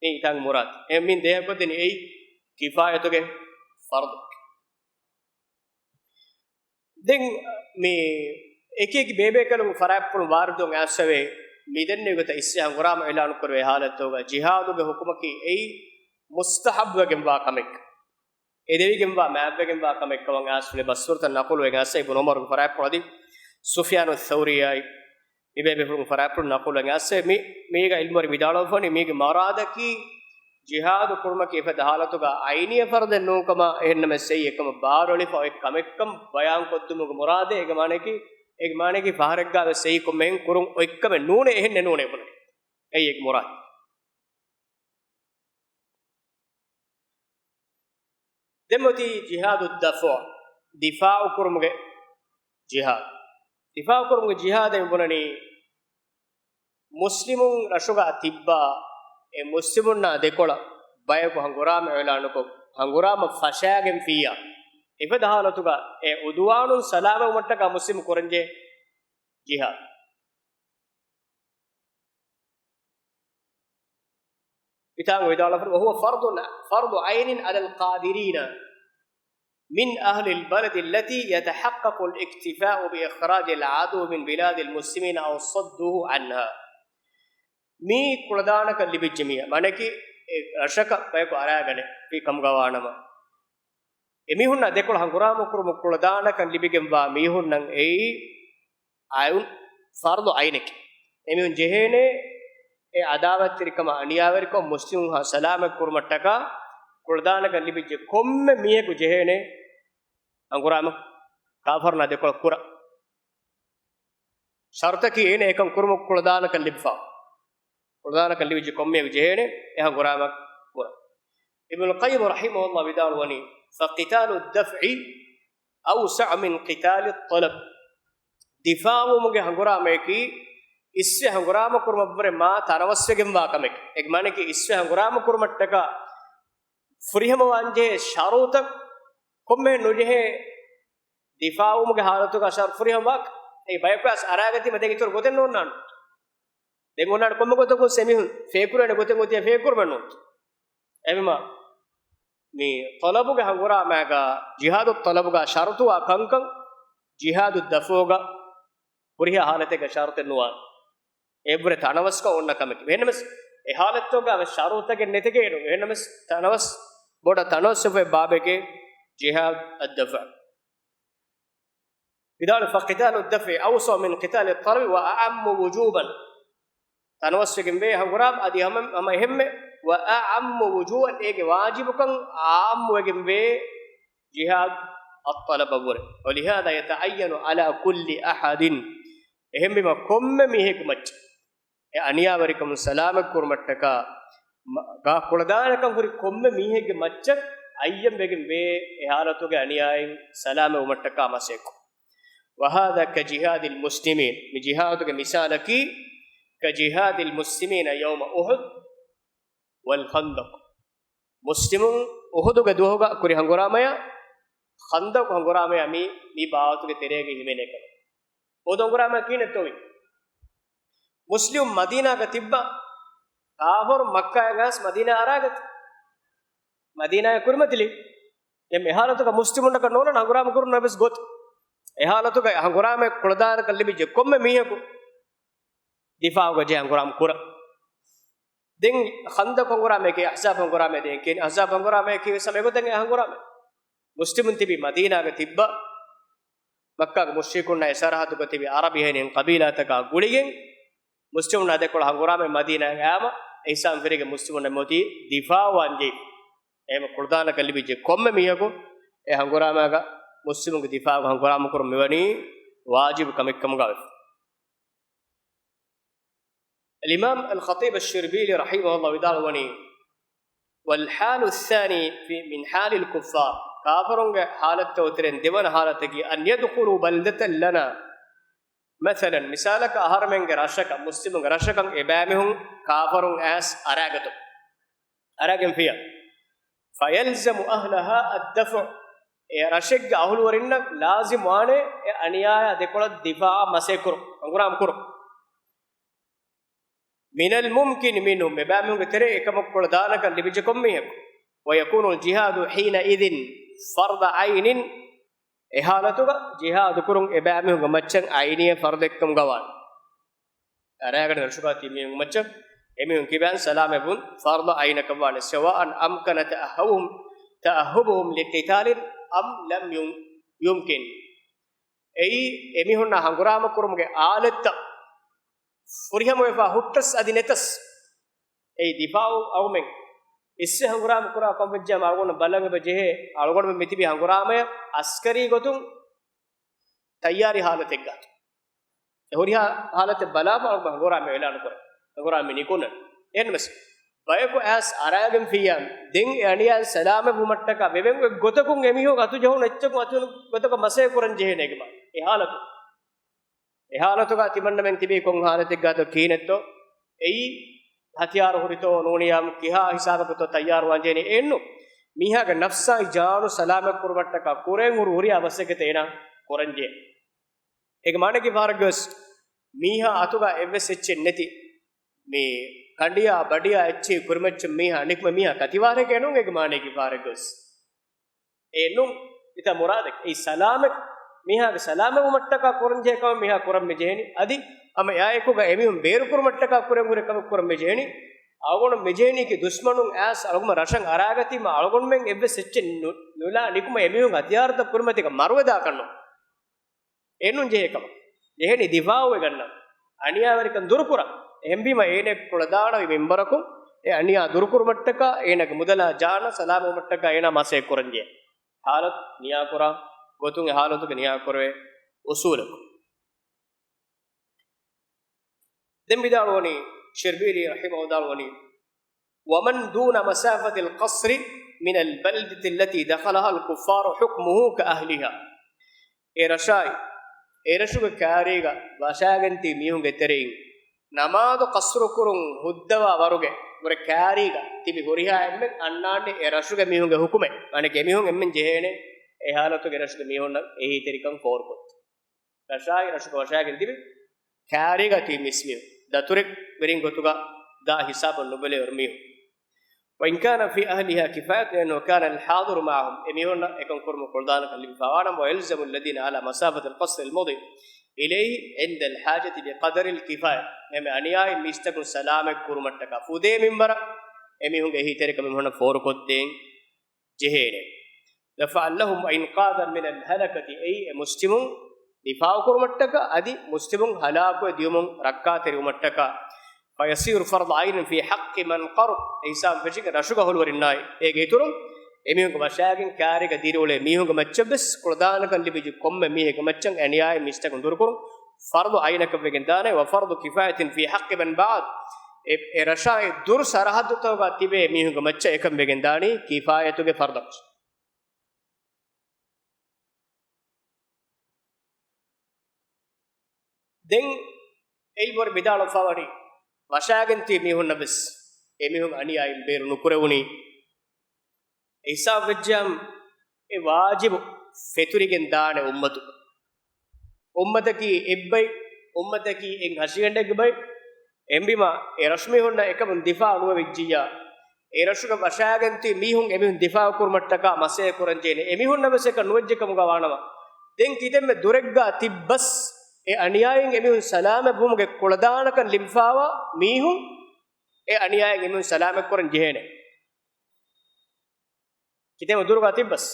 މީ މިތާނގެ މުރާދު. އެ މިން ދޭހަކޮށްދެނީ އެއީ ކިފާޔަތުގެ ފަރުޟެއް. ދެން މި އެކި އެކި ބޭބޭކަލުން ފަރާތްޕުޅު ވާރިދުވުން އައިސްފަވޭ، މިދެންނެވި ގޮތަށް އިސްވެ ހަނގުރާމަ އިޢުލާނު ކުރެވޭ ހާލަތުގަ ޖިހާދުގެ ޙުކުމަކީ އެއީ މުސްތަޙައްބުވެގެންވާ ކަމެއް. އެދެވިގެންވާ މާތްވެގެންވާ ކަމެއްކަމަށް އައިސްފަވޭ. ބަސްފުރަތައް ނަޤުލުވެގެން އައިސްފަވޭ. އިބްނު ޢުމަރުގެ ފަރާތްޕުޅު އަދި ސުފްޔާނު ޘައުރީއާއި މި ބޭބޭފުޅުން ފަރާތްޕުޅު ނަޤުލުވެގެން އައިސްފަވޭ. މި، މީގަ ޢިލްމުވެރިން ވިދާޅުވެފަވަނީ މީގެ މަރާދަކީ ޖިހާދު ކުރުމަކީ އެފަދަ ހާލަތުގަ ޢައިނީ ފަރުޟެއް ނޫންކަމަށް، އެހެންނަމަސް އެއީ އެކަމަށް ބާރުއެޅިފަ އޮތް ކަމެއްކަން ބަޔާންކޮށްދިނުމުގެ މުރާދޭ. އޭގެ މާނައަކީ، އޭގެ މާނައަކީ ފަހަރެއްގަ ވެސް އެއީ ކޮންމެހެން ކުރުން އޮތްކަމެއް ނޫނޭ، އެހެންނެއް ނޫނޭ ބުނަނީ. އެއީ އޭގެ މުރާދު. ދެން އޮތީ ޖިހާދު ދަފްޢު، ދިފާޢު ކުރުމުގެ ޖިހާދު. ދިފާޢު ކުރުމުގެ ޖިހާދަށް ބުނަނީ، މުސްލިމުން ރަށުގަ ތިއްބާ އެ މުސްލިމުންނާ ދެކޮޅަށް ބަޔަކު ހަނގުރާމަ އިޢުލާނުކޮށް، ހަނގުރާމަ ފަށާގެންފިއްޔާ، އެފަދަ ހާލަތުގަ އެ ޢުދުވާނުން ސަލާމަތްވުމަށްޓަކާ މުސްލިމު ކުރަންޖެހޭ ޖިހާދު. މިތާނގަ ވިދާޅުވެފަ، وهو فرض، فرض عين على القادرين من أهل البلد التي يتحقق الاكتفاء بإخراج العدو من بلاد المسلمين أو صده عنها. މީ ކުޅަދާނަކަން ލިބިއްޖެ މީހާ. މާނައަކީ، އެ ރަށަކަށް ބަޔަކު އަރާގަނެ ފީ ކަމުގަ ވާނަމަ، އެމީހުންނާ ދެކޮޅަށް ހަނގުރާމަ ކުރުމަށް ކުޅަދާނަކަން ލިބިގެންވާ މީހުންނަށް އެއީ އައިން، ފަރުޟު އައިނެކޭ. އެމީހުން ޖެހޭނެ އެ ޢަދާވަތްތެރިކަމާ އަނިޔާވެރިކަމަށް މުސްލިމުން ހަ-، ސަލާމަތް ކުރުމަށްޓަކާ ކުޅަދާނަކަން ލިބިއްޖެ ކޮންމެ މީހަކު ޖެހޭނެ ހަނގުރާމަ ކާފަރުންނާ ދެކޮޅަށް ކުރަން. ޝަރުތަކީ އޭނަ އެކަން ކުރުމަށް ކުޅަދާނަކަން ލިބިފަ. ކުޅަދާނަކަން ލިބިއްޖެ ކޮންމެއަކު ޖެހޭނެ އެ ހަނގުރާމަ ކުރަން. އިބްނުލް ޤައްޔިމް ރަޙިމަހުﷲ ވިދާޅުވަނީ، فقتال الدفع أوسع من قتال الطلب. ދިފާޢުވުމުގެ ހަނގުރާމަޔަކީ އިސްވެ ހަނގުރާމަ ކުރުމަށްވުރެ މާ ތަނަވަސްވެގެންވާ ކަމެކޭ. އޭގެ މާނައަކީ އިސްވެ ހަނގުރާމަ ކުރުމަށްޓަކާ ފުރިހަމަވާންޖެހޭ ޝަރުތައް ކޮންމެހެން ނުޖެހޭ ދިފާޢުވުމުގެ ހާލަތުގަ ޝަރުތު ފުރިހަމަވާކަށް. އެ ބަޔަކުވެސް އަރާގަތީމަ ދެން އިތުރު ގޮތެއް ނޯންނާނެ. ދެން އޮންނާނެ ކޮންމެ ގޮތަކުން އެމީހުން ފޭކުރޭނެ ގޮތެއް އޮތީ ފޭކުރުމެއް ނޫން. އެހެންވީމަ މި ޠަލަބުގެ ހަނގުރާމައިގަ ޖިހާދު ޠަލަބުގަ ޝަރުތުވާ ކަންކަން ޖިހާދު ދަފްޢުގަ ހުރިހާ ހާލަތެއްގަ ޝަރުތެއް ނުވާނެ. އެއަށްވުރެ ތަނަވަސްކޮށް އޮންނަ ކަމެކޭ. އެހެންނަމަވެސް އެ ހާލަތުގަ ވެސް ޝަރުތެއް ނެތެކޭ ނޫން. އެހެންނަމަވެސް ތަނަވަސް، ބޮޑަށް ތަނަވަސްވެފައި ބާބެކޭ ޖިހާދު އައްދަފްޢު. ވިދާޅު، فقتال الدفع أوسع من قتال الطلب وأعم وجوبا. ތަނަވަސްވެގެންވޭ ހަނގުރާމަ އަދި ހަމަ، ހަމަ އެހެންމެ، وأعم وجوبا، އޭގެ ވާޖިބުކަން ޢާއްމުވެގެންވޭ ޖިހާދު އައްޠަލަބަށްވުރެ. ولهذا يتعين على كل أحد، އެހެންވީމަ ކޮންމެ މީހެއްގެ މައްޗަށް އެ އަނިޔާވެރިކަމުން ސަލާމަތް ކުރުމަށްޓަކާ މަ-، ގާ ކުޅަދާނަކަން ހުރި ކޮންމެ މީހެއްގެ މައްޗަށް އައްޔަން ވެގެން ވޭ އެ ހާލަތުގެ އަނިޔާއިން ސަލާމަތްވުމަށްޓަކާ މަސައްކަތް. وهذا كجهاد المسلمين، މި ޖިހާދުގެ މިސާލަކީ كجهاد المسلمين يوم أحد والخندق. މުސްލިމުން އުހުދުގެ ދުވަހުގަ ކުރި ހަނގުރާމަޔާ ޚަންދަޤު ހަނގުރާމަޔާ މި، މި ބާވަތުގެ ތެރޭގައި ހިމެނޭކަން. އުހުދު ހަނގުރާމަ ކީނެއްތޯވީ؟ މުސްލިމު މަދީނާގަ ތިއްބާ ކާފަރު މައްކާއަށް އައިސް މަދީނާ އަރާގަތު. މަދީނާއަށް ކުރިމަތިލި. ދެން މި ހާލަތުގަ މުސްލިމުންނަކަށް ނޯންނަ ހަނގުރާމަ ކުރުން އެއްވެސް ގޮތެއް. އެ ހާލަތުގަ ހަނގުރާމަ ކުޅަދާނަކަން ލިބިއްޖެ ކޮންމެ މީހަކު ދިފާއުގަ ޖެހި ހަނގުރާމަ ކުރަން. ދެން ޚަންދަޤު ހަނގުރާމައެކޭ، އަޙްޒާބު ހަނގުރާމަ ދެން ކިޔަނީ. އަޙްޒާބު ހަނގުރާމައެކީ ވެސް ހަމަ އެގޮތަށް އެ ހަނގުރާމަ. މުސްލިމުން ތިބި މަދީނާގަ ތިއްބާ މައްކާގެ މުޝްރިކުންނާ އެ ސަރަހައްދުގަ ތިބި އަރަބިހެނިން ޤަބީލާތަކާ ގުޅިގެން، މުސްލިމުންނާ ދެކޮޅަށް ހަނގުރާމަ މަދީނާއަށް އައިމަ، އެހިސާބުން ފިރިގެން މުސްލިމުންނަށް މިއޮތީ ދިފާއުވާން ޖެހި. އެހެން ކުޅަދާނަކަން ލިބިއްޖެ ކޮންމެ މީހަކު އެ ހަނގުރާމައިގަ މުސްލިމުންގެ ދިފާއުގަ ހަނގުރާމަ ކުރުން މިވަނީ ވާޖިބު ކަމެއްކަމުގަ ވެފަ. އަލްއިމާމް އަލްޚަޠީބު އައްޝަރްބީލީ ރަޙިމަހުﷲ ވިދާޅުވަނީ، والحال الثاني في، من حال الكفار، ކާފަރުންގެ ހާލަތްތައް ތެރެއިން ދެވަނަ ހާލަތަކީ، أن يدخلوا بلدة لنا، މަސަލަން، މިސާލަކަށް އަހަރުމެންގެ ރަށަކަށް، މުސްލިމުންގެ ރަށަކަށް އެބައިމީހުން ކާފަރުން އައިސް އަރާގަތު، އަރާގެންފިއްޔާ. فيلزم أهلها الدفع، އެ ރަށެއްގެ އަހުލުވެރިންނަށް ލާޒިމް ވާނެ އެ އަނިޔާއާ ދެކޮޅަށް ދިފާއަށް މަސައްކަތް ކުރުން، ހަނގުރާމަ ކުރުން. من الممكن منهم، އެބައިމީހުންގެ ތެރޭ އެކަމަކު ކުޅަދާނަކަން ލިބިއްޖެ ކޮންމީހަކު. ويكون الجهاد حينئذ فرض عين، އެ ހާލަތުގަ ޖިހާދު ކުރުން އެބައިމީހުންގެ މައްޗަށް އައިނީ ފަރުޟެއްކަމުގަ ވާނެ. އަރާގަނޑު ރަށުގަ ތިބި މީހުންގެ މައްޗަށް އެމީހުން ކިބައިން ސަލާމަތްވުން ފަރުޟު އައިނަކަށް ވާނެ. سواء أمكن تأهبهم، تأهبهم لقتال أم لم يم-، يمكن. އެއީ، އެމީހުންނާ ހަނގުރާމަ ކުރުމުގެ އާލަތްތައް ފުރިހަމަވެފަ ހުއްޓަސް އަދި ނެތަސް، އެއީ ދިފާއު އައުމެއް އިސްވެ ހަނގުރާމަ ކުރާ ކަމަށްވެއްޖެ އަޅުގަނޑު ބަލަން އެބަ ޖެހޭ، އަޅުގަނޑުމެން މިތިބީ ހަނގުރާމަޔަށް އަސްކަރީ ގޮތުން ތައްޔާރީ ހާލަތެއްގަ. އެ ހުރިހާ ހާލަތެއް ބަލާފަ އަޅުގަނޑު ހަނގުރާމަ އިޢުލާނު ކުރޭ. ހަނގުރާމަ ނިކުންނަން. އެހެންވެސް، ބަޔަކު އައިސް އަރާގެންފިއްޔާ، ދެން އެ އަނިޔާއިން ސަލާމަތްވުމަށްޓަކާ ވެވެން އޮތް ގޮތަކުން އެމީހުން އަތުޖަހުނު އެއްޗަކުން އަތު ގޮތަކަށް މަސައްކަތް ކުރަން ޖެހޭނެ އެކަމަށް. އެ ހާލަތު. އެ ހާލަތުގަ ތިމަންނަމެން ތިބީ ކޮން ހާލަތެއްގަތޯ ކިހިނެއްތޯ؟ އެއީ ހަތިޔާރު ހުރިތޯ ނޫނިޔާ ކިހާ ހިސާބަކުތޯ ތައްޔާރުވާން ޖެހެނީ އެއްނު. މީހާގެ ނަފްސާއި ޖާނު ސަލާމަތް ކުރުމަށްޓަކާ ކުރެން ހުރި ހުރިހާ މަސައްކަތެއް އޭނާ ކުރަން ޖެހޭ. އޭގެ މާނައަކީ ފަހަރެއްގަވެސް މީހާ އަތުގަ އެއްވެސް އެއްޗެއް ނެތި، މި ކަނޑިޔާ ބަޑިޔާ އެއްޗެއް ކުރިމައްޗަށް މީހާ ނިކުމެ މީހާ ކަތިވާރެއްގައެއް ނޫން. އޭގެ މާނައަކީ ފަހަރެއްގަވެސް އެއްނޫން. އެތާ މުރާދަކީ އެއީ ސަލާމަތް، މީހާގެ ސަލާމަތްވުމަށްޓަކާ ކުރަންޖެހޭ ކަމެއް މީހާ ކުރަން މި ޖެހެނީ. އަދި ހަމަ އެއާއެކުގަ އެމީހުން ބޭރުކުރުމަށްޓަކާ ކުރެން ހުރި ކަމެއް ކުރަން މި ޖެހެނީ. އަޅުގަނޑު މި ޖެހެނީކީ ދުޝްމަނުން އައިސް އަޅުގަނޑު ރަށަށް އަރާގަތީމަ އަޅުގަނޑުމެން އެއްވެސް އެއްޗެއް ނު-، ނުލާ ނިކުމެ އެމީހުން ހަތިޔާރުތައް ކުރިމަތީގަ މަރުވެދާކަށްނު. އެއްނޫން ޖެހޭ ކަމަށް. ޖެހެނީ ދިފާއުވެގަންނަން. އަނިޔާވެރިކަން ދުރުކުރަން. އެހެންވީމަ އޭނަ ކުޅަދާނަވި މިންބަރަކުން އެ އަނިޔާ ދުރުކުރުމަށްޓަކާ، އޭނަގެ މުދަލާ ޖާނަށް ސަލާމަތްވުމަށްޓަކާ އޭނާ މަސައްކަތް ކުރަންޖެހޭ. ހާލަތު ނިޔާކުރާ ގޮތުން އެ ހާލަތުގެ ނިޔާކުރެވޭ އުސޫލަކުން. ދެން ވިދާޅުވަނީ ޝިރްބީނީ ރަޙިމަހު ވިދާޅުވަނީ، ومن دون مسافة القصر من البلدة التي دخلها الكفار حكمه كأهلها. އެ ރަށާއި، އެ ރަށުގެ ކާރީގަ ވަށާގެން ތިބި މީހުންގެ ތެރެއިން ނަމާދު ޤަޞްރު ކުރުން ހުއްދަވާ ވަރުގެ ވުރެ ކާރީގަ ތިބި ހުރިހާ އެންމެން އަންނާނެ އެ ރަށުގެ މީހުންގެ ޙުކުމެއް. އަނެއް އެމީހުން އެންމެން ޖެހޭނެ އެ ހާލަތުގެ ރަށުގެ މީހުންނަށް އެހީތެރިކަން ފޯރުކޮށް. ރަށާއި ރަށުގަ ވަށާގެން ތިބި ކާރީގަ ތިބި މިސްމި ދަތުރެއް ވެރިން ގޮތުގަ ދާ ހިސާބަށް ނުބެލޭ އޮރު މީހުން. وإن كان في أهلها كفاية لأنه كان الحاضر معهم. އެމީހުންނަށް އެކަން ކުރުމަށް ކުޅަދާނަކަން ލިބިފަވާނަމަ، ويلزم الذين على مسافة القصر المضي إليه عند الحاجة بقدر الكفاية. އެހެންވެ އަނިޔާއިން މީސްތަކުން ސަލާމަތް ކުރުމަށްޓަކާ ފުދޭ މިންވަރަށް އެމީހުންގެ އެހީތެރިކަން އެމީހުންނަށް ފޯރުކޮށްދޭން ޖެހޭނެ. دفعا لهم وإنقاذا من الهلكة، އެއީ އެ މުސްލިމުން ދިފާއު ކުރުމަށްޓަކާ އަދި މުސްލިމުން ހަލާކުވެ ދިޔުމުން ރައްކާތެރިވުމަށްޓަކާ. فيصير فرض عين في حق من قرب، އެހިސާބުން ފެށިގެން ރަށުގެ އަހުލުވެރިންނާއި އޭގެ އިތުރުން އެމީހުންގެ ވަށާގެން ކާރީގަ ދިރިއުޅޭ މީހުންގެ މައްޗަށްވެސް ކުޅަދާނަކަން ލިބިއްޖެ ކޮންމެ މީހެއްގެ މައްޗަށް އަނިޔާއިން މީސްތަކުން ދުރުކުރުން ފަރުޟު ޢައިނަކަށްވެގެން ދާނެ، وفرض كفاية في حق من بعد، އެ، އެ ރަށާއި ދުރު ސަރަހައްދުތަކުގަ ތިބޭ މީހުންގެ މައްޗަށް އެކަން ވެގެން ދާނީ ކިފާޔަތުގެ ފަރުޟަކަށް. ދެން އެއިލްމުވެރިން ވިދާޅުވެފަވަނީ، ވަށާގެން ތިބި މީހުންނަށް ވެސް އެމީހުން އަނިޔާއިން ބޭރު ނުކުރެވުނީ. އެ ހިސާބު ވެއްޖިއްޔާ، އެ ވާޖިބު ފެތުރިގެން ދާނެ އުއްމަތު. އުއްމަތަކީ އެއްބައި، އުއްމަތަކީ އެއް ހަށިގަނޑެއްގެ ބައި. އެހެންވީމާ، އެ ރަށުމީހުންނަށް އެކަމުން ދިފާއު ނުވެވިއްޖިއްޔާ، އެ ރަށުގަ ވަށާގެން ތިބި މީހުން އެމީހުން ދިފާއު ކުރުމަށްޓަކާ މަސައްކަތް ކުރަން ޖެހޭނެ. އެމީހުންނަށް ވެސް އެކަން ނުވެއްޖެ ކަމުގަ ވާނަމަ، ދެން ކިތަންމެ ދުރެއްގަ ތިއްބަސް އެ އަނިޔާއިން އެމީހުން ސަލާމަތްވުމުގެ ކުޅަދާނަކަން ލިބިފާވާ މީހުން އެ އަނިޔާއިން އެމީހުން ސަލާމަތް ކުރަން ޖެހޭނެ. ކިތަންމެ ދުރުގަ ތިއްބަސް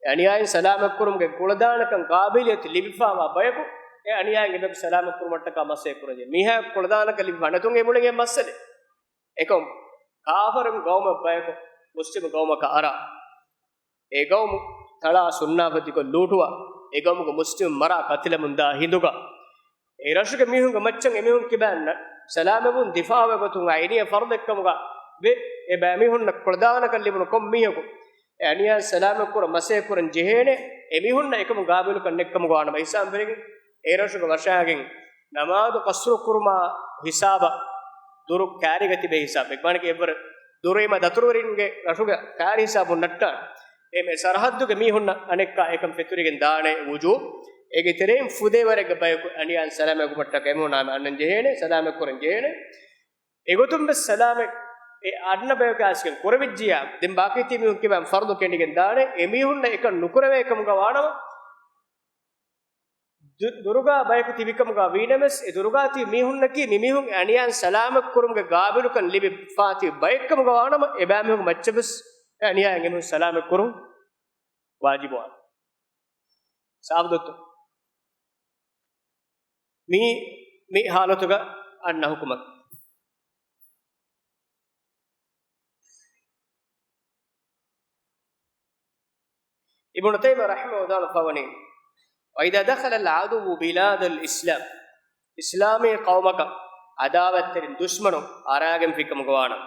އެ އަނިޔާއިން ސަލާމަތް ކުރުމުގެ ކުޅަދާނަކަން ގާބިލިއްޔަތު ލިބިފާވާ ބަޔަކު، އެ އަނިޔާއިން އެބަޔަކު ސަލާމަތް ކުރުމަށްޓަކާ މަސައްކަތް ކުރަންޖެހޭ. މީހާ ކުޅަދާނަކަން ލިބިފާ ނެތުން އެ މުޅިން އެ މައްސަލަ. އެކަމް ކާފަރު ގައުމެއް ބަޔަކު މުސްލިމު ގައުމަކަށް އަރާ، އެ ގައުމު ތަޅާ ސުންނާފަތިކޮށް ލޫޓުވާ، އެ ގައުމުގެ މުސްލިމު މަރާ ކަތިލަމުންދާ ހިނދުގަ، އެ ރަށުގެ މީހުންގެ މައްޗަށް އެމީހުން ކިބައިން ސަލާމަތްވުން ދިފާއުވެ ގޮތުން އައި އެނީ ފަރުޟެއްކަމުގަ ވެ، އެ ބައިމީހުންނަށް ކުޅަދާނަކަން ލިބުނު ކޮން މީހަކު އެ އަނިޔާއިން ސަލާމަތް ކުރަން މަސައްކަތް ކުރަން ޖެހޭނެ، އެމީހުންނަށް އެކަމު ގާބިލުކަން ނެތްކަމުގަ ވާނަމަ، އިސްލާމް ދީނުގެ އެ ރަށުގަ ވަށާގެން ނަމާދު ޤަޞްރު ކުރުމާ ހިސާބަށް ދުރު ކައިރީގަ ތިބޭ ހިސާބެއް. މާނައަކީ އެއްވަރު ދުރުވީމަ ދަތުރުވެރިންގެ ރަށުގެ ކައިރި ހިސާބުން ނައްޓާނެ. އެ މެ ސަރަހައްދުގެ މީހުންނަށް އަނެއްކާ އެކަން ފެތުރިގެން ދާނެ ވުޖޫބު. އޭގެ ތެރެއިން ފުދޭވަރެއްގެ ބަޔަކު އަނިޔާއިން ސަލާމަތްވުމަށްޓަކާ އެމީހުންނާ އަންނަން ޖެހޭނެ، ސަލާމަތް ކުރަން ޖެހޭނެ. އެގޮތުން ވެސް ސަލާމަތް އެ އަންނަ ބަޔަކާ އަސްގެން ކުރެވިއްޖިއްޔާ، ދެން ބާކީ ތިބި މީހުން ކިބައިން ފަރުޟު ކެނޑިގެން ދާނެ. އެމީހުންނަށް އެކަން ނުކުރެވޭ ކަމުގަ ވާނަމަ، ދު-، ދުރުގަ ބަޔަކު ތިބިކަމުގަ ވީނަމަވެސް، އެ ދުރުގަ ތިބި މީހުންނަކީ މި މީހުން އަނިޔާއިން ސަލާމަތް ކުރުމުގެ ގާބިލުކަން ލިބިފާ ތިބި ބައެއްކަމުގަ ވާނަމަ، އެބައިމީހުންގެ މައްޗަށްވެސް އެ އަނިޔާއިން އެމީހުން ސަލާމަތް ކުރުން ވާޖިބުވާނެ. ސާފު ދޮއްތޯ؟ މި، މި ހާލަތުގަ އަންނަ ހުކުމަކީ. އިބްނު ތައިމިއްޔާ ރަޙިމަހުﷲ ވިދާޅުވެފަވަނީ، "وإذا دخل العدو بلاد الإسلام." އިސްލާމީ ޤައުމަކަށް އަދާވަތްތެރިން ދުޝްމަނުން އަރާގެންފިކަމުގަ ވާނަމަ،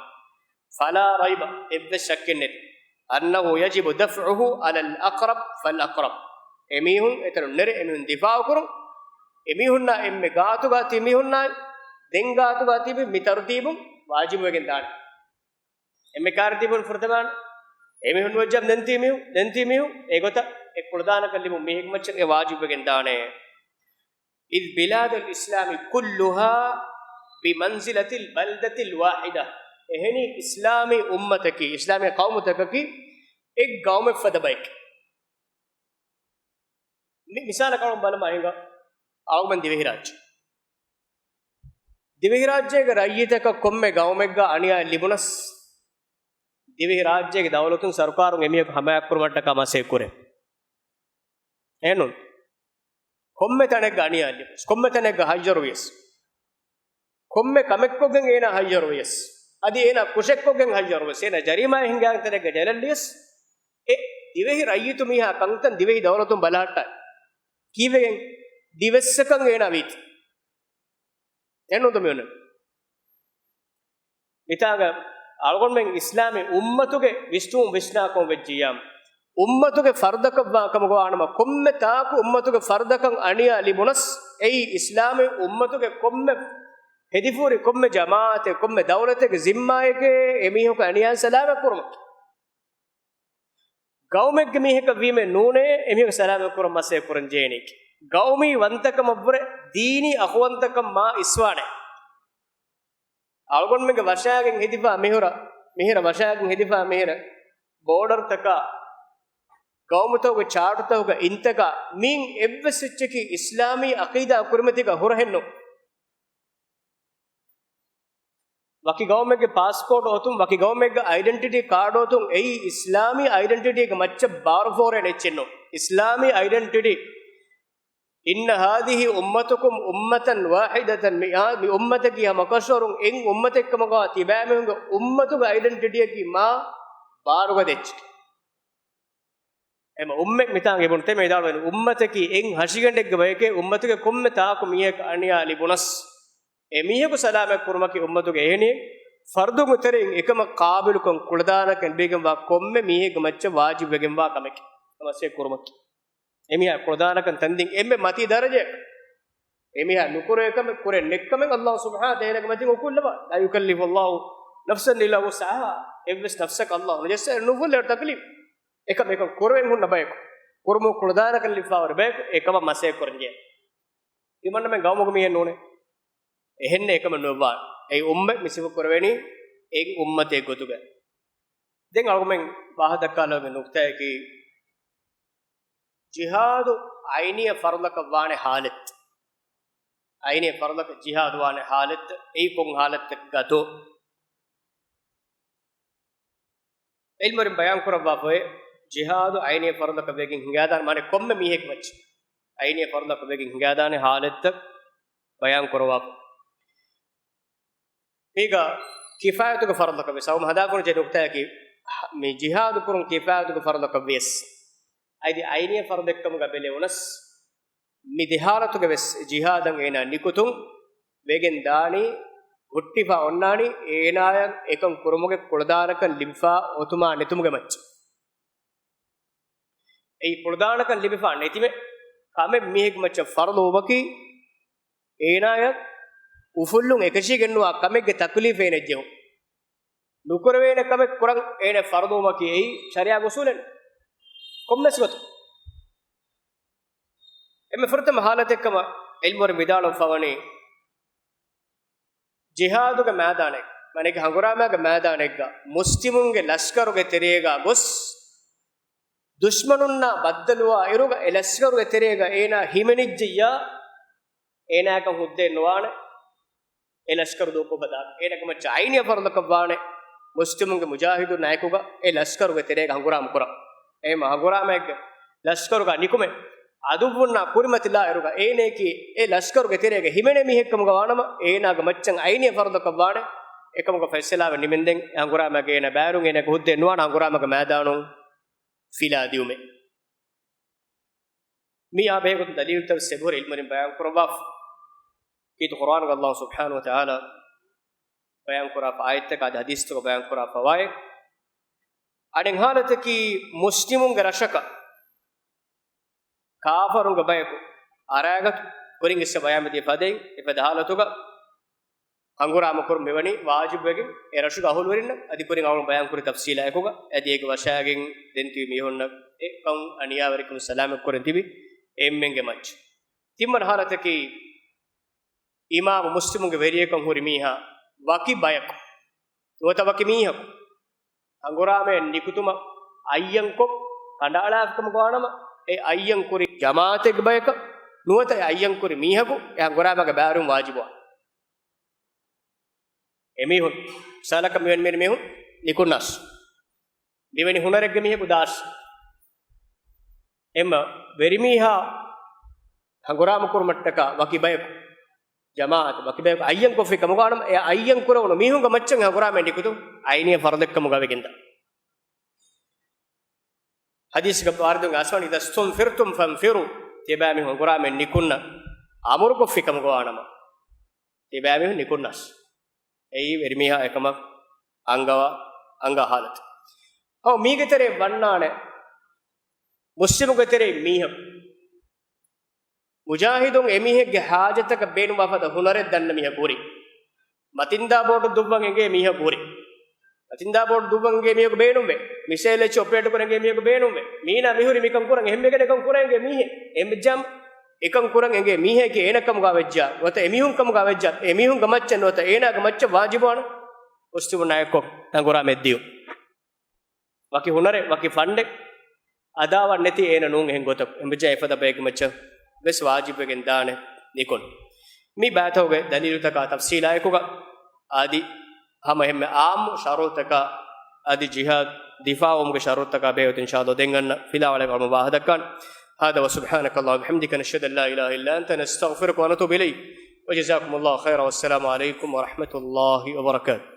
"فلا ريب." އެއްވެސް ޝައްކެއް ނެތި، "أنه يجب دفعه على الأقرب فالأقرب." އެމީހުން އެތަނުން ނެރެ އެމީހުން ދިފާއުކުރުން. އެމީހުންނާ އެންމެ ގާތުގަ ތިބި މީހުންނާއި ދެން ގާތުގަ ތިބި މި ތަރުތީބުން ވާޖިބުވެގެން ދާނެ. އެންމެ ކާރި ތިބުން ފުރަތަމަ އެމީހުން ނުވެއްޖާމަ ދެން ތިބި މީހުން، ދެން ތިބި މީހުން އެގޮތަށް އެ ކުޅަދާނަކަން ލިބުނު މީހެއްގެ މައްޗަށް އެ ވާޖިބުވެގެން ދާނެ. "إذ بلاد الإسلام كلها بمنزلة البلدة الواحدة." އެހެނީ އިސްލާމީ އުއްމަތަކީ، އިސްލާމީ ޤައުމުތަކަކީ އެއް ގައުމެއް ފަދަ ބައެކޭ. މި-، މިސާލަކަށް ބަލަމާ ހިނގާ އަޅުގަނޑު ދިވެހިރާއްޖެ. ދިވެހިރާއްޖޭގެ ރައްޔިތަކަށް ކޮންމެ ގައުމެއްގަ އަނިޔާ ލިބުނަސް، ދިވެހިރާއްޖޭގެ ދައުލަތުން ސަރުކާރުން އެމީހަކު ހަމަޔަކުރުމަށްޓަކާ މަސައްކަތް ކުރޭ. އެހެންނޫން. ކޮންމެ ތަނެއްގަ އަނިޔާ ލިބުނަސް، ކޮންމެ ތަނެއްގަ ހައްޔަރުވިޔަސް، ކޮންމެ ކަމެއްކޮށްގެން އޭނާ ހައްޔަރުވިޔަސް، އަދި އޭނާ ކުށެއްކޮށްގެން ހައްޔަރުވިޔަސް، އޭނާ ޖަރީމާއެއް ހިނގާ ތަނެއްގަ ޖަލަށްލިޔަސް، އެ ދިވެހި ރައްޔިތު މީހާ ކަންކަން ދިވެހި ދައުލަތުން ބަލަހައްޓާ. ކީއްވެގެން؟ ދިވެއްސަކަށް އޭނާ ވީތީ. އެންނުތަ މިއޮންނަ؟ މިތާގަ އަޅުގަނޑުމެން އިސްލާމީ އުއްމަތުގެ ވިސްނުން ވިސްނާކަމު ވެއްޖިއްޔާ، އުއްމަތުގެ ފަރުދަކަށްވާ ކަމުގަ ވާނަމަ، ކޮންމެ ތާކު އުއްމަތުގެ ފަރުދަކަށް އަނިޔާ ލިބުނަސް، އެއީ އިސްލާމީ އުއްމަތުގެ ކޮންމެ ހެދިފޫރި ކޮންމެ ޖަމާއަތެއް، ކޮންމެ ދައުލަތެއްގެ ޒިންމާއެކޭ އެމީހަކު އަނިޔާ ސަލާމަތް ކުރުމަކީ. ގައުމެއްގެ މީހަކަށް ވީމެއް ނޫނޭ އެމީހަކު ސަލާމަތް ކުރަން މަސައްކަތް ކުރަން ޖެހޭނީކީ. ގައުމީ ވަންތަކަމަށްވުރެ ދީނީ އަޚުވަންތަކަން މާ އިސްވާނެ. އަޅުގަނޑުމެންގެ ވަށާގެން ހެދިފާ މިހުރަ، މިހިރަ ވަށާގެން ހެދިފާ މިހިރަ، ބޯޑަރުތަކާ، ގައުމުތަކުގެ ޗާޓުތަކުގެ އިންތަކާ، މިއިން އެއްވެސް އެއްޗަކީ އިސްލާމީ އަޤީދާ ކުރިމަތީގަ ހުރަހެއްނު. ވަކި ގައުމެއްގެ ޕާސްޕޯޓް އޮތުން، ވަކި ގައުމެއްގެ އައިޑެންޓިޓީ ކާޑް އޮތުން، އެއީ އިސްލާމީ އައިޑެންޓިޓީގެ މައްޗަށް ބާރުފޯރޭނެ އެއްޗެއްނު. އިސްލާމީ އައިޑެންޓިޓީ، "إن هذه أمتكم أمة واحدة." މި، މި އުއްމަތަކީ ހަމަކަށަވަރުން އެއް އުއްމަތެއްކަމަކާ، ތިބާމީހުންގެ އުއްމަތުގެ އައިޑެންޓިޓީއަކީ މާ ބާރުގަދަ އެއްޗެކޭ. އެމަ އުއްމަތް މިތާނގެ ބުންތެ މެދާޅުވެން އުއްމަތަކީ އެއް ހަށިގަނޑެއްގެ ބަޔެކޭ، އުއްމަތުގެ ކޮންމެ ތާކު މީހަކަށް އަނިޔާ ލިބުނަސް، އެ މީހަކު ސަލާމަތް ކުރުމަކީ އުއްމަތުގެ އެހެނީ ފަރުދުން ތެރެއިން އެކަމަށް ޤާބިލުކަން ކުޅަދާނަކަން ލިބިގެންވާ ކޮންމެ މީހެއްގެ މައްޗަށް ވާޖިބުވެގެންވާ ކަމެކޭ މަސައްކަތް ކުރުމަކީ. އެމީހާ ކުޅަދާނަކަން ތަންދިން އެންމެ މަތީ ދަރަޖައަކަށް. އެމީހާ ނުކުރެވޭ ކަމެއް ކުރެ ނެއްކަމެއް އައްލާހު ސުބްޙާނަހު ވަތަޢާލާގެ މަތިން އުކުއްލަވާ. لا يكلف الله نفسا إلا وسعها. އެއްވެސް ނަފްސަކަށް އައްލާހު ނުޖައްސާ ނުފުއްލޭ ތަކްލީފް. އެކަމަށް އެކަން ކުރެވެން ހުންނަ ބަޔަކު، ކުރުމުގެ ކުޅަދާނަކަން ލިބިފާވަރު ބަޔަކު އެކަމަށް މަސައްކަތް ކުރަންޖެހޭ. ތިމަންނަމެން ގައުމުގެ މީހެއް ނޫނޭ. އެހެންނެއް އެކަމެއް ނުވާ. އެއީ އުއްމަތް މި ސިފަ ކުރެވެނީ އެއް އުއްމަތެއް ގޮތުގަ. ދެން އަޅުގަމެން ފާހަގަ ދައްކާލައިގެން ނުކްތާއަކީ، ޖިހާދު އައިނީ ފަރުޟަކަށް ވާނެ ހާލަތު. އައިނީ ފަރުޟަކަށް ޖިހާދު ވާނެ ހާލަތު. އެއީ ކޮން ހާލަތެއްގަތޯ؟ ޢިލްމުވެރިން ބަޔާން ކުރައްވާފައި، ޖިހާދު އައިނީ ފަރުޟަކަށް ވެގެން ހިނގާދާނެ، މާނަ ކޮންމެ މީހެއްގެ މައްޗަށް އައިނީ ފަރުޟަކަށް ވެގެން ހިނގާދާނެ ހާލަތުތައް ބަޔާން ކުރައްވާފަ. މީގަ ކިފާޔަތުގެ ފަރުޟަކަށް ވެސް އަޅުގަނޑު ހަދާފަ ޖެހޭ ނުކްތާއަކީ، މި ޖިހާދު ކުރުން ކިފާޔަތުގެ ފަރުޟަކަށް ވިޔަސް، އަދި އައިނީ ފަރުޟެއްކަމުގަ ބެލެވުނަސް، މި ދެ ހާލަތުގަ ވެސް ޖިހާދަށް އޭނާ ނިކުތުން ވެގެން ދާނީ، ހުއްޓިފަ އޮންނާނީ އޭނާޔަށް އެކަން ކުރުމުގެ ކުޅަދާނަކަން ލިބިފަ އޮތުމާ ނެތުމުގެ މައްޗަށް. އެއީ ކުޅަދާނަކަން ލިބިފަ ނެތިމެ ކަމެއް މީހެއްގެ މައްޗަށް ފަރުޟު ވުމަކީ، އޭނާޔަށް އުފުއްލުން އެކަށީގެންނުވާ ކަމެއްގެ ތަކުލީފެއް އޭނައަށް ޖެހުން. ނުކުރެވޭނެ ކަމެއް ކުރަން އޭނަ ފަރުޟުވުމަކީ އެއީ ޝަރީޢާގެ އުސޫލެއް ނޫން. ކޮންމެސް ގޮތަކުން އެންމެ ފުރަތަމަ ހާލަތެއްކަމަށް ޢިލްމުވެރިން ވިދާޅުވެފަވަނީ، ޖިހާދުގެ މައިދާނެއް، މާނައަކީ ހަނގުރާމާގެ މައިދާނެއްގަ މުސްލިމުންގެ ލަސްކަރުގެ ތެރޭގަ ގޮސް، ދުޝްމަނުންނާ ބައްދަލުވާ އިރުގަ އެ ލަސްކަރުގެ ތެރޭގަ އޭނާ ހިމެނިއްޖެއްޔާ، އޭނާއަކަށް ހުއްދައެއް ނުވާނެ. އެ ލަސްކަރު ދޫކޮށް ހަދާ، އޭނަގެ މައްޗަށް އައިނީ ފަރުޟަކަށް ވާނެ، މުސްލިމުންގެ މުޖާހިދުންނާ އެކުގަ އެ ލަސްކަރުގެ ތެރޭގަ ހަނގުރާމަ ކުރަން. އެހެން ހަނގުރާމައެއްގެ ލަސްކަރުގަ ނިކުމެ، އަދުއްވުންނާ ކުރިމަތިލާ އިރުގަ އޭނައަކީ އެ ލަސްކަރުގެ ތެރޭގަ ހިމެނޭ މީހެއްކަމުގަ ވާނަމަ، އޭނާގެ މައްޗަށް އައިނީ ފަރުޟަކަށް ވާނެ. އެކަމުގަ ފައިސަލާވެ ނިމެންދެން އެ ހަނގުރާމައިގެ އޭނަ ބައިވެރިވުން އޭނަގެ ހުއްދައެއް ނުވާނެ ހަނގުރާމަގެ މައިދާނުން ފިލާ ދިއުމެއް. މިއާ ބެހޭގޮތުން ދަލީލުތައް ވެސް އެބަހުރި ޢިލްމުވެރިން ބަޔާން ކުރައްވާފަ. ކީރިތި ޤުރްއާނުގަ އައްލާހު ސުބްޙާނަހު ވަތަޢާލާ ބަޔާން ކުރާފަ އާޔަތްތަކާ އަދި ޙަދީޘްތަކުގަ ބަޔާން ކުރާފަ ވާއެއް. އަނެއް ހާލަތަކީ މުސްލިމުންގެ ރަށަކަށް ކާފަރުންގެ ބަޔަކު އަރާގަތު ކުރިން އިސް ބަޔާން ދިޔަ ފަދައިން އެފަދަ ހާލަތުގަ ހަނގުރާމަ ކުރުން މިވަނީ ވާޖިބުވެގެން އެ ރަށުގެ އަހުލުވެރިންނަށް. އަދި ކުރިން އަޅުގަނޑު ބަޔާން ކުރި ތަފްސީލާ އެކުގަ އަދި އޭގެ ވަށާގެން ދެން ތިބި މީހުންނަށް އެ ކަން އަނިޔާވެރިކަމުން ސަލާމަތް ކުރަން ތިބި އެންމެންގެ މައްޗަށް. ތިންވަނަ ހާލަތަކީ އިމާމު މުސްލިމުގެ ވެރިޔަކަށް ހުރި މީހާ ވަކި ބަޔަކު ނުވަތަ ވަކި މީހަކު ހަނގުރާމައެއް ނިކުތުމަށް އައްޔަންކޮށް ކަނޑައަޅާފިކަމުގަ ވާނަމަ، އެ އައްޔަން ކުރި ޖަމާޢަތެއްގެ ބަޔަކަށް ނުވަތަ އެ އައްޔަން ކުރި މީހަކު އެ ހަނގުރާމަގަ ބައިވެރިވުން ވާޖިބުވާ. އެމީހުން ސާލަކަށް މިވެނި މިވެނި މީހުން ނިކުންނާސް، މިވެނި ހުނަރެއްގެ މީހަކު ދާސް، އެމަ ވެރިމީހާ ހަނގުރާމަ ކުރުމަށްޓަކާ ވަކި ބަޔަކު، ޖަމާޢަތު ވަކި ބަޔަކު އައްޔަން ކޮށްފި ކަމުގަ ވާނަމަ، އެ އައްޔަން ކުރެވުނު މީހުންގެ މައްޗަށް ހަނގުރާމައެއް ނިކުތުން އައިނީ ފަރުޟެއްކަމުގަ ވެގެންދާ. ޙަދީޘްގަ ވާރިދުން އައިސްވަނީ، إذا استنفرتم فانفروا. ތިޔަބައިމީހުން ހަނގުރާމައެއް ނިކުންނަ އަމުރުކޮށްފި ކަމުގަ ވާނަމަ، ތިޔަބައިމީހުން ނިކުންނާސް. އެއީ ވެރިމީހާ އެކަމަށް އަންގަވާ، އަންގާ ހާލަތު. އައު މީގެ ތެރޭ ވަންނާނެ، މުސްލިމުގެ ތެރެއިން މީހަކު މުޖާހިދުން އެމީހެއްގެ ޙާޖަތަކަށް ބޭނުންވާ ފަދަ ހުނަރެއް ދަންނަ މީހަކު ހުރި. މަތިންދާ ބޯޓު ދުއްވަން އެނގޭ މީހަކު ހުރި. މަތިންދާ ބޯޓު ދުއްވަން އެނގޭ މީހަކު ބޭނުންވޭ. މިސައިލް އެއްޗެއް އޮޕަރޭޓް ކުރަން އެނގޭ މީހަކު ބޭނުންވޭ. މީނާ މިހުރި މިކަން ކުރަން އެހެންވެގެން އެކަން ކުރަން އެނގޭ މީހެއް. އެމްޖަމް އެކަން ކުރަން އެނގޭ މީހެއް އެކަމުގަ ވެއްޖާ، ނުވަތަ އެމީހުން ކަމުގަ ވެއްޖާ، އެމީހުންގެ މައްޗަށް ނުވަތަ އޭނާގެ މައްޗަށް ވާޖިބުވާނެ މުސްލިމުންނާ އެއްކޮށް ހަނގުރާމައެއް ދިޔުން. ވަކި ހުނަރެއް، ވަކި ފަންޑެއް އަދާވަން ނެތި އޭނަ ނޫން އެހެން ގޮތަކު. އެމްޖާ އެފަދަ ބައެއްގެ މައްޗަށް ވެސް ވާޖިބުވެގެން ދާނެ ނިކުން. މި ބައިތަކުގެ ދަލީލުތަކާ ތަފްސީލާ އެކުގަ އަދި ހަމަ އެންމެ އާއްމު ޝަރުތަކާ އަދި ޖިހާދު ދިފާއުވުމުގެ ޝަރުތަކާ ބެހޭގޮތުން އިންޝާﷲ ދެން އަންނަ ފިލާވަޅެއް އަޅުގަނޑު ވާހަކަ ދައްކާނެ. هذا وسبحانك اللهم وبحمدك نشهد أن لا إله إلا أنت نستغفرك ونتوب إليك. وجزاكم الله خيرا والسلام عليكم ورحمة الله وبركاته.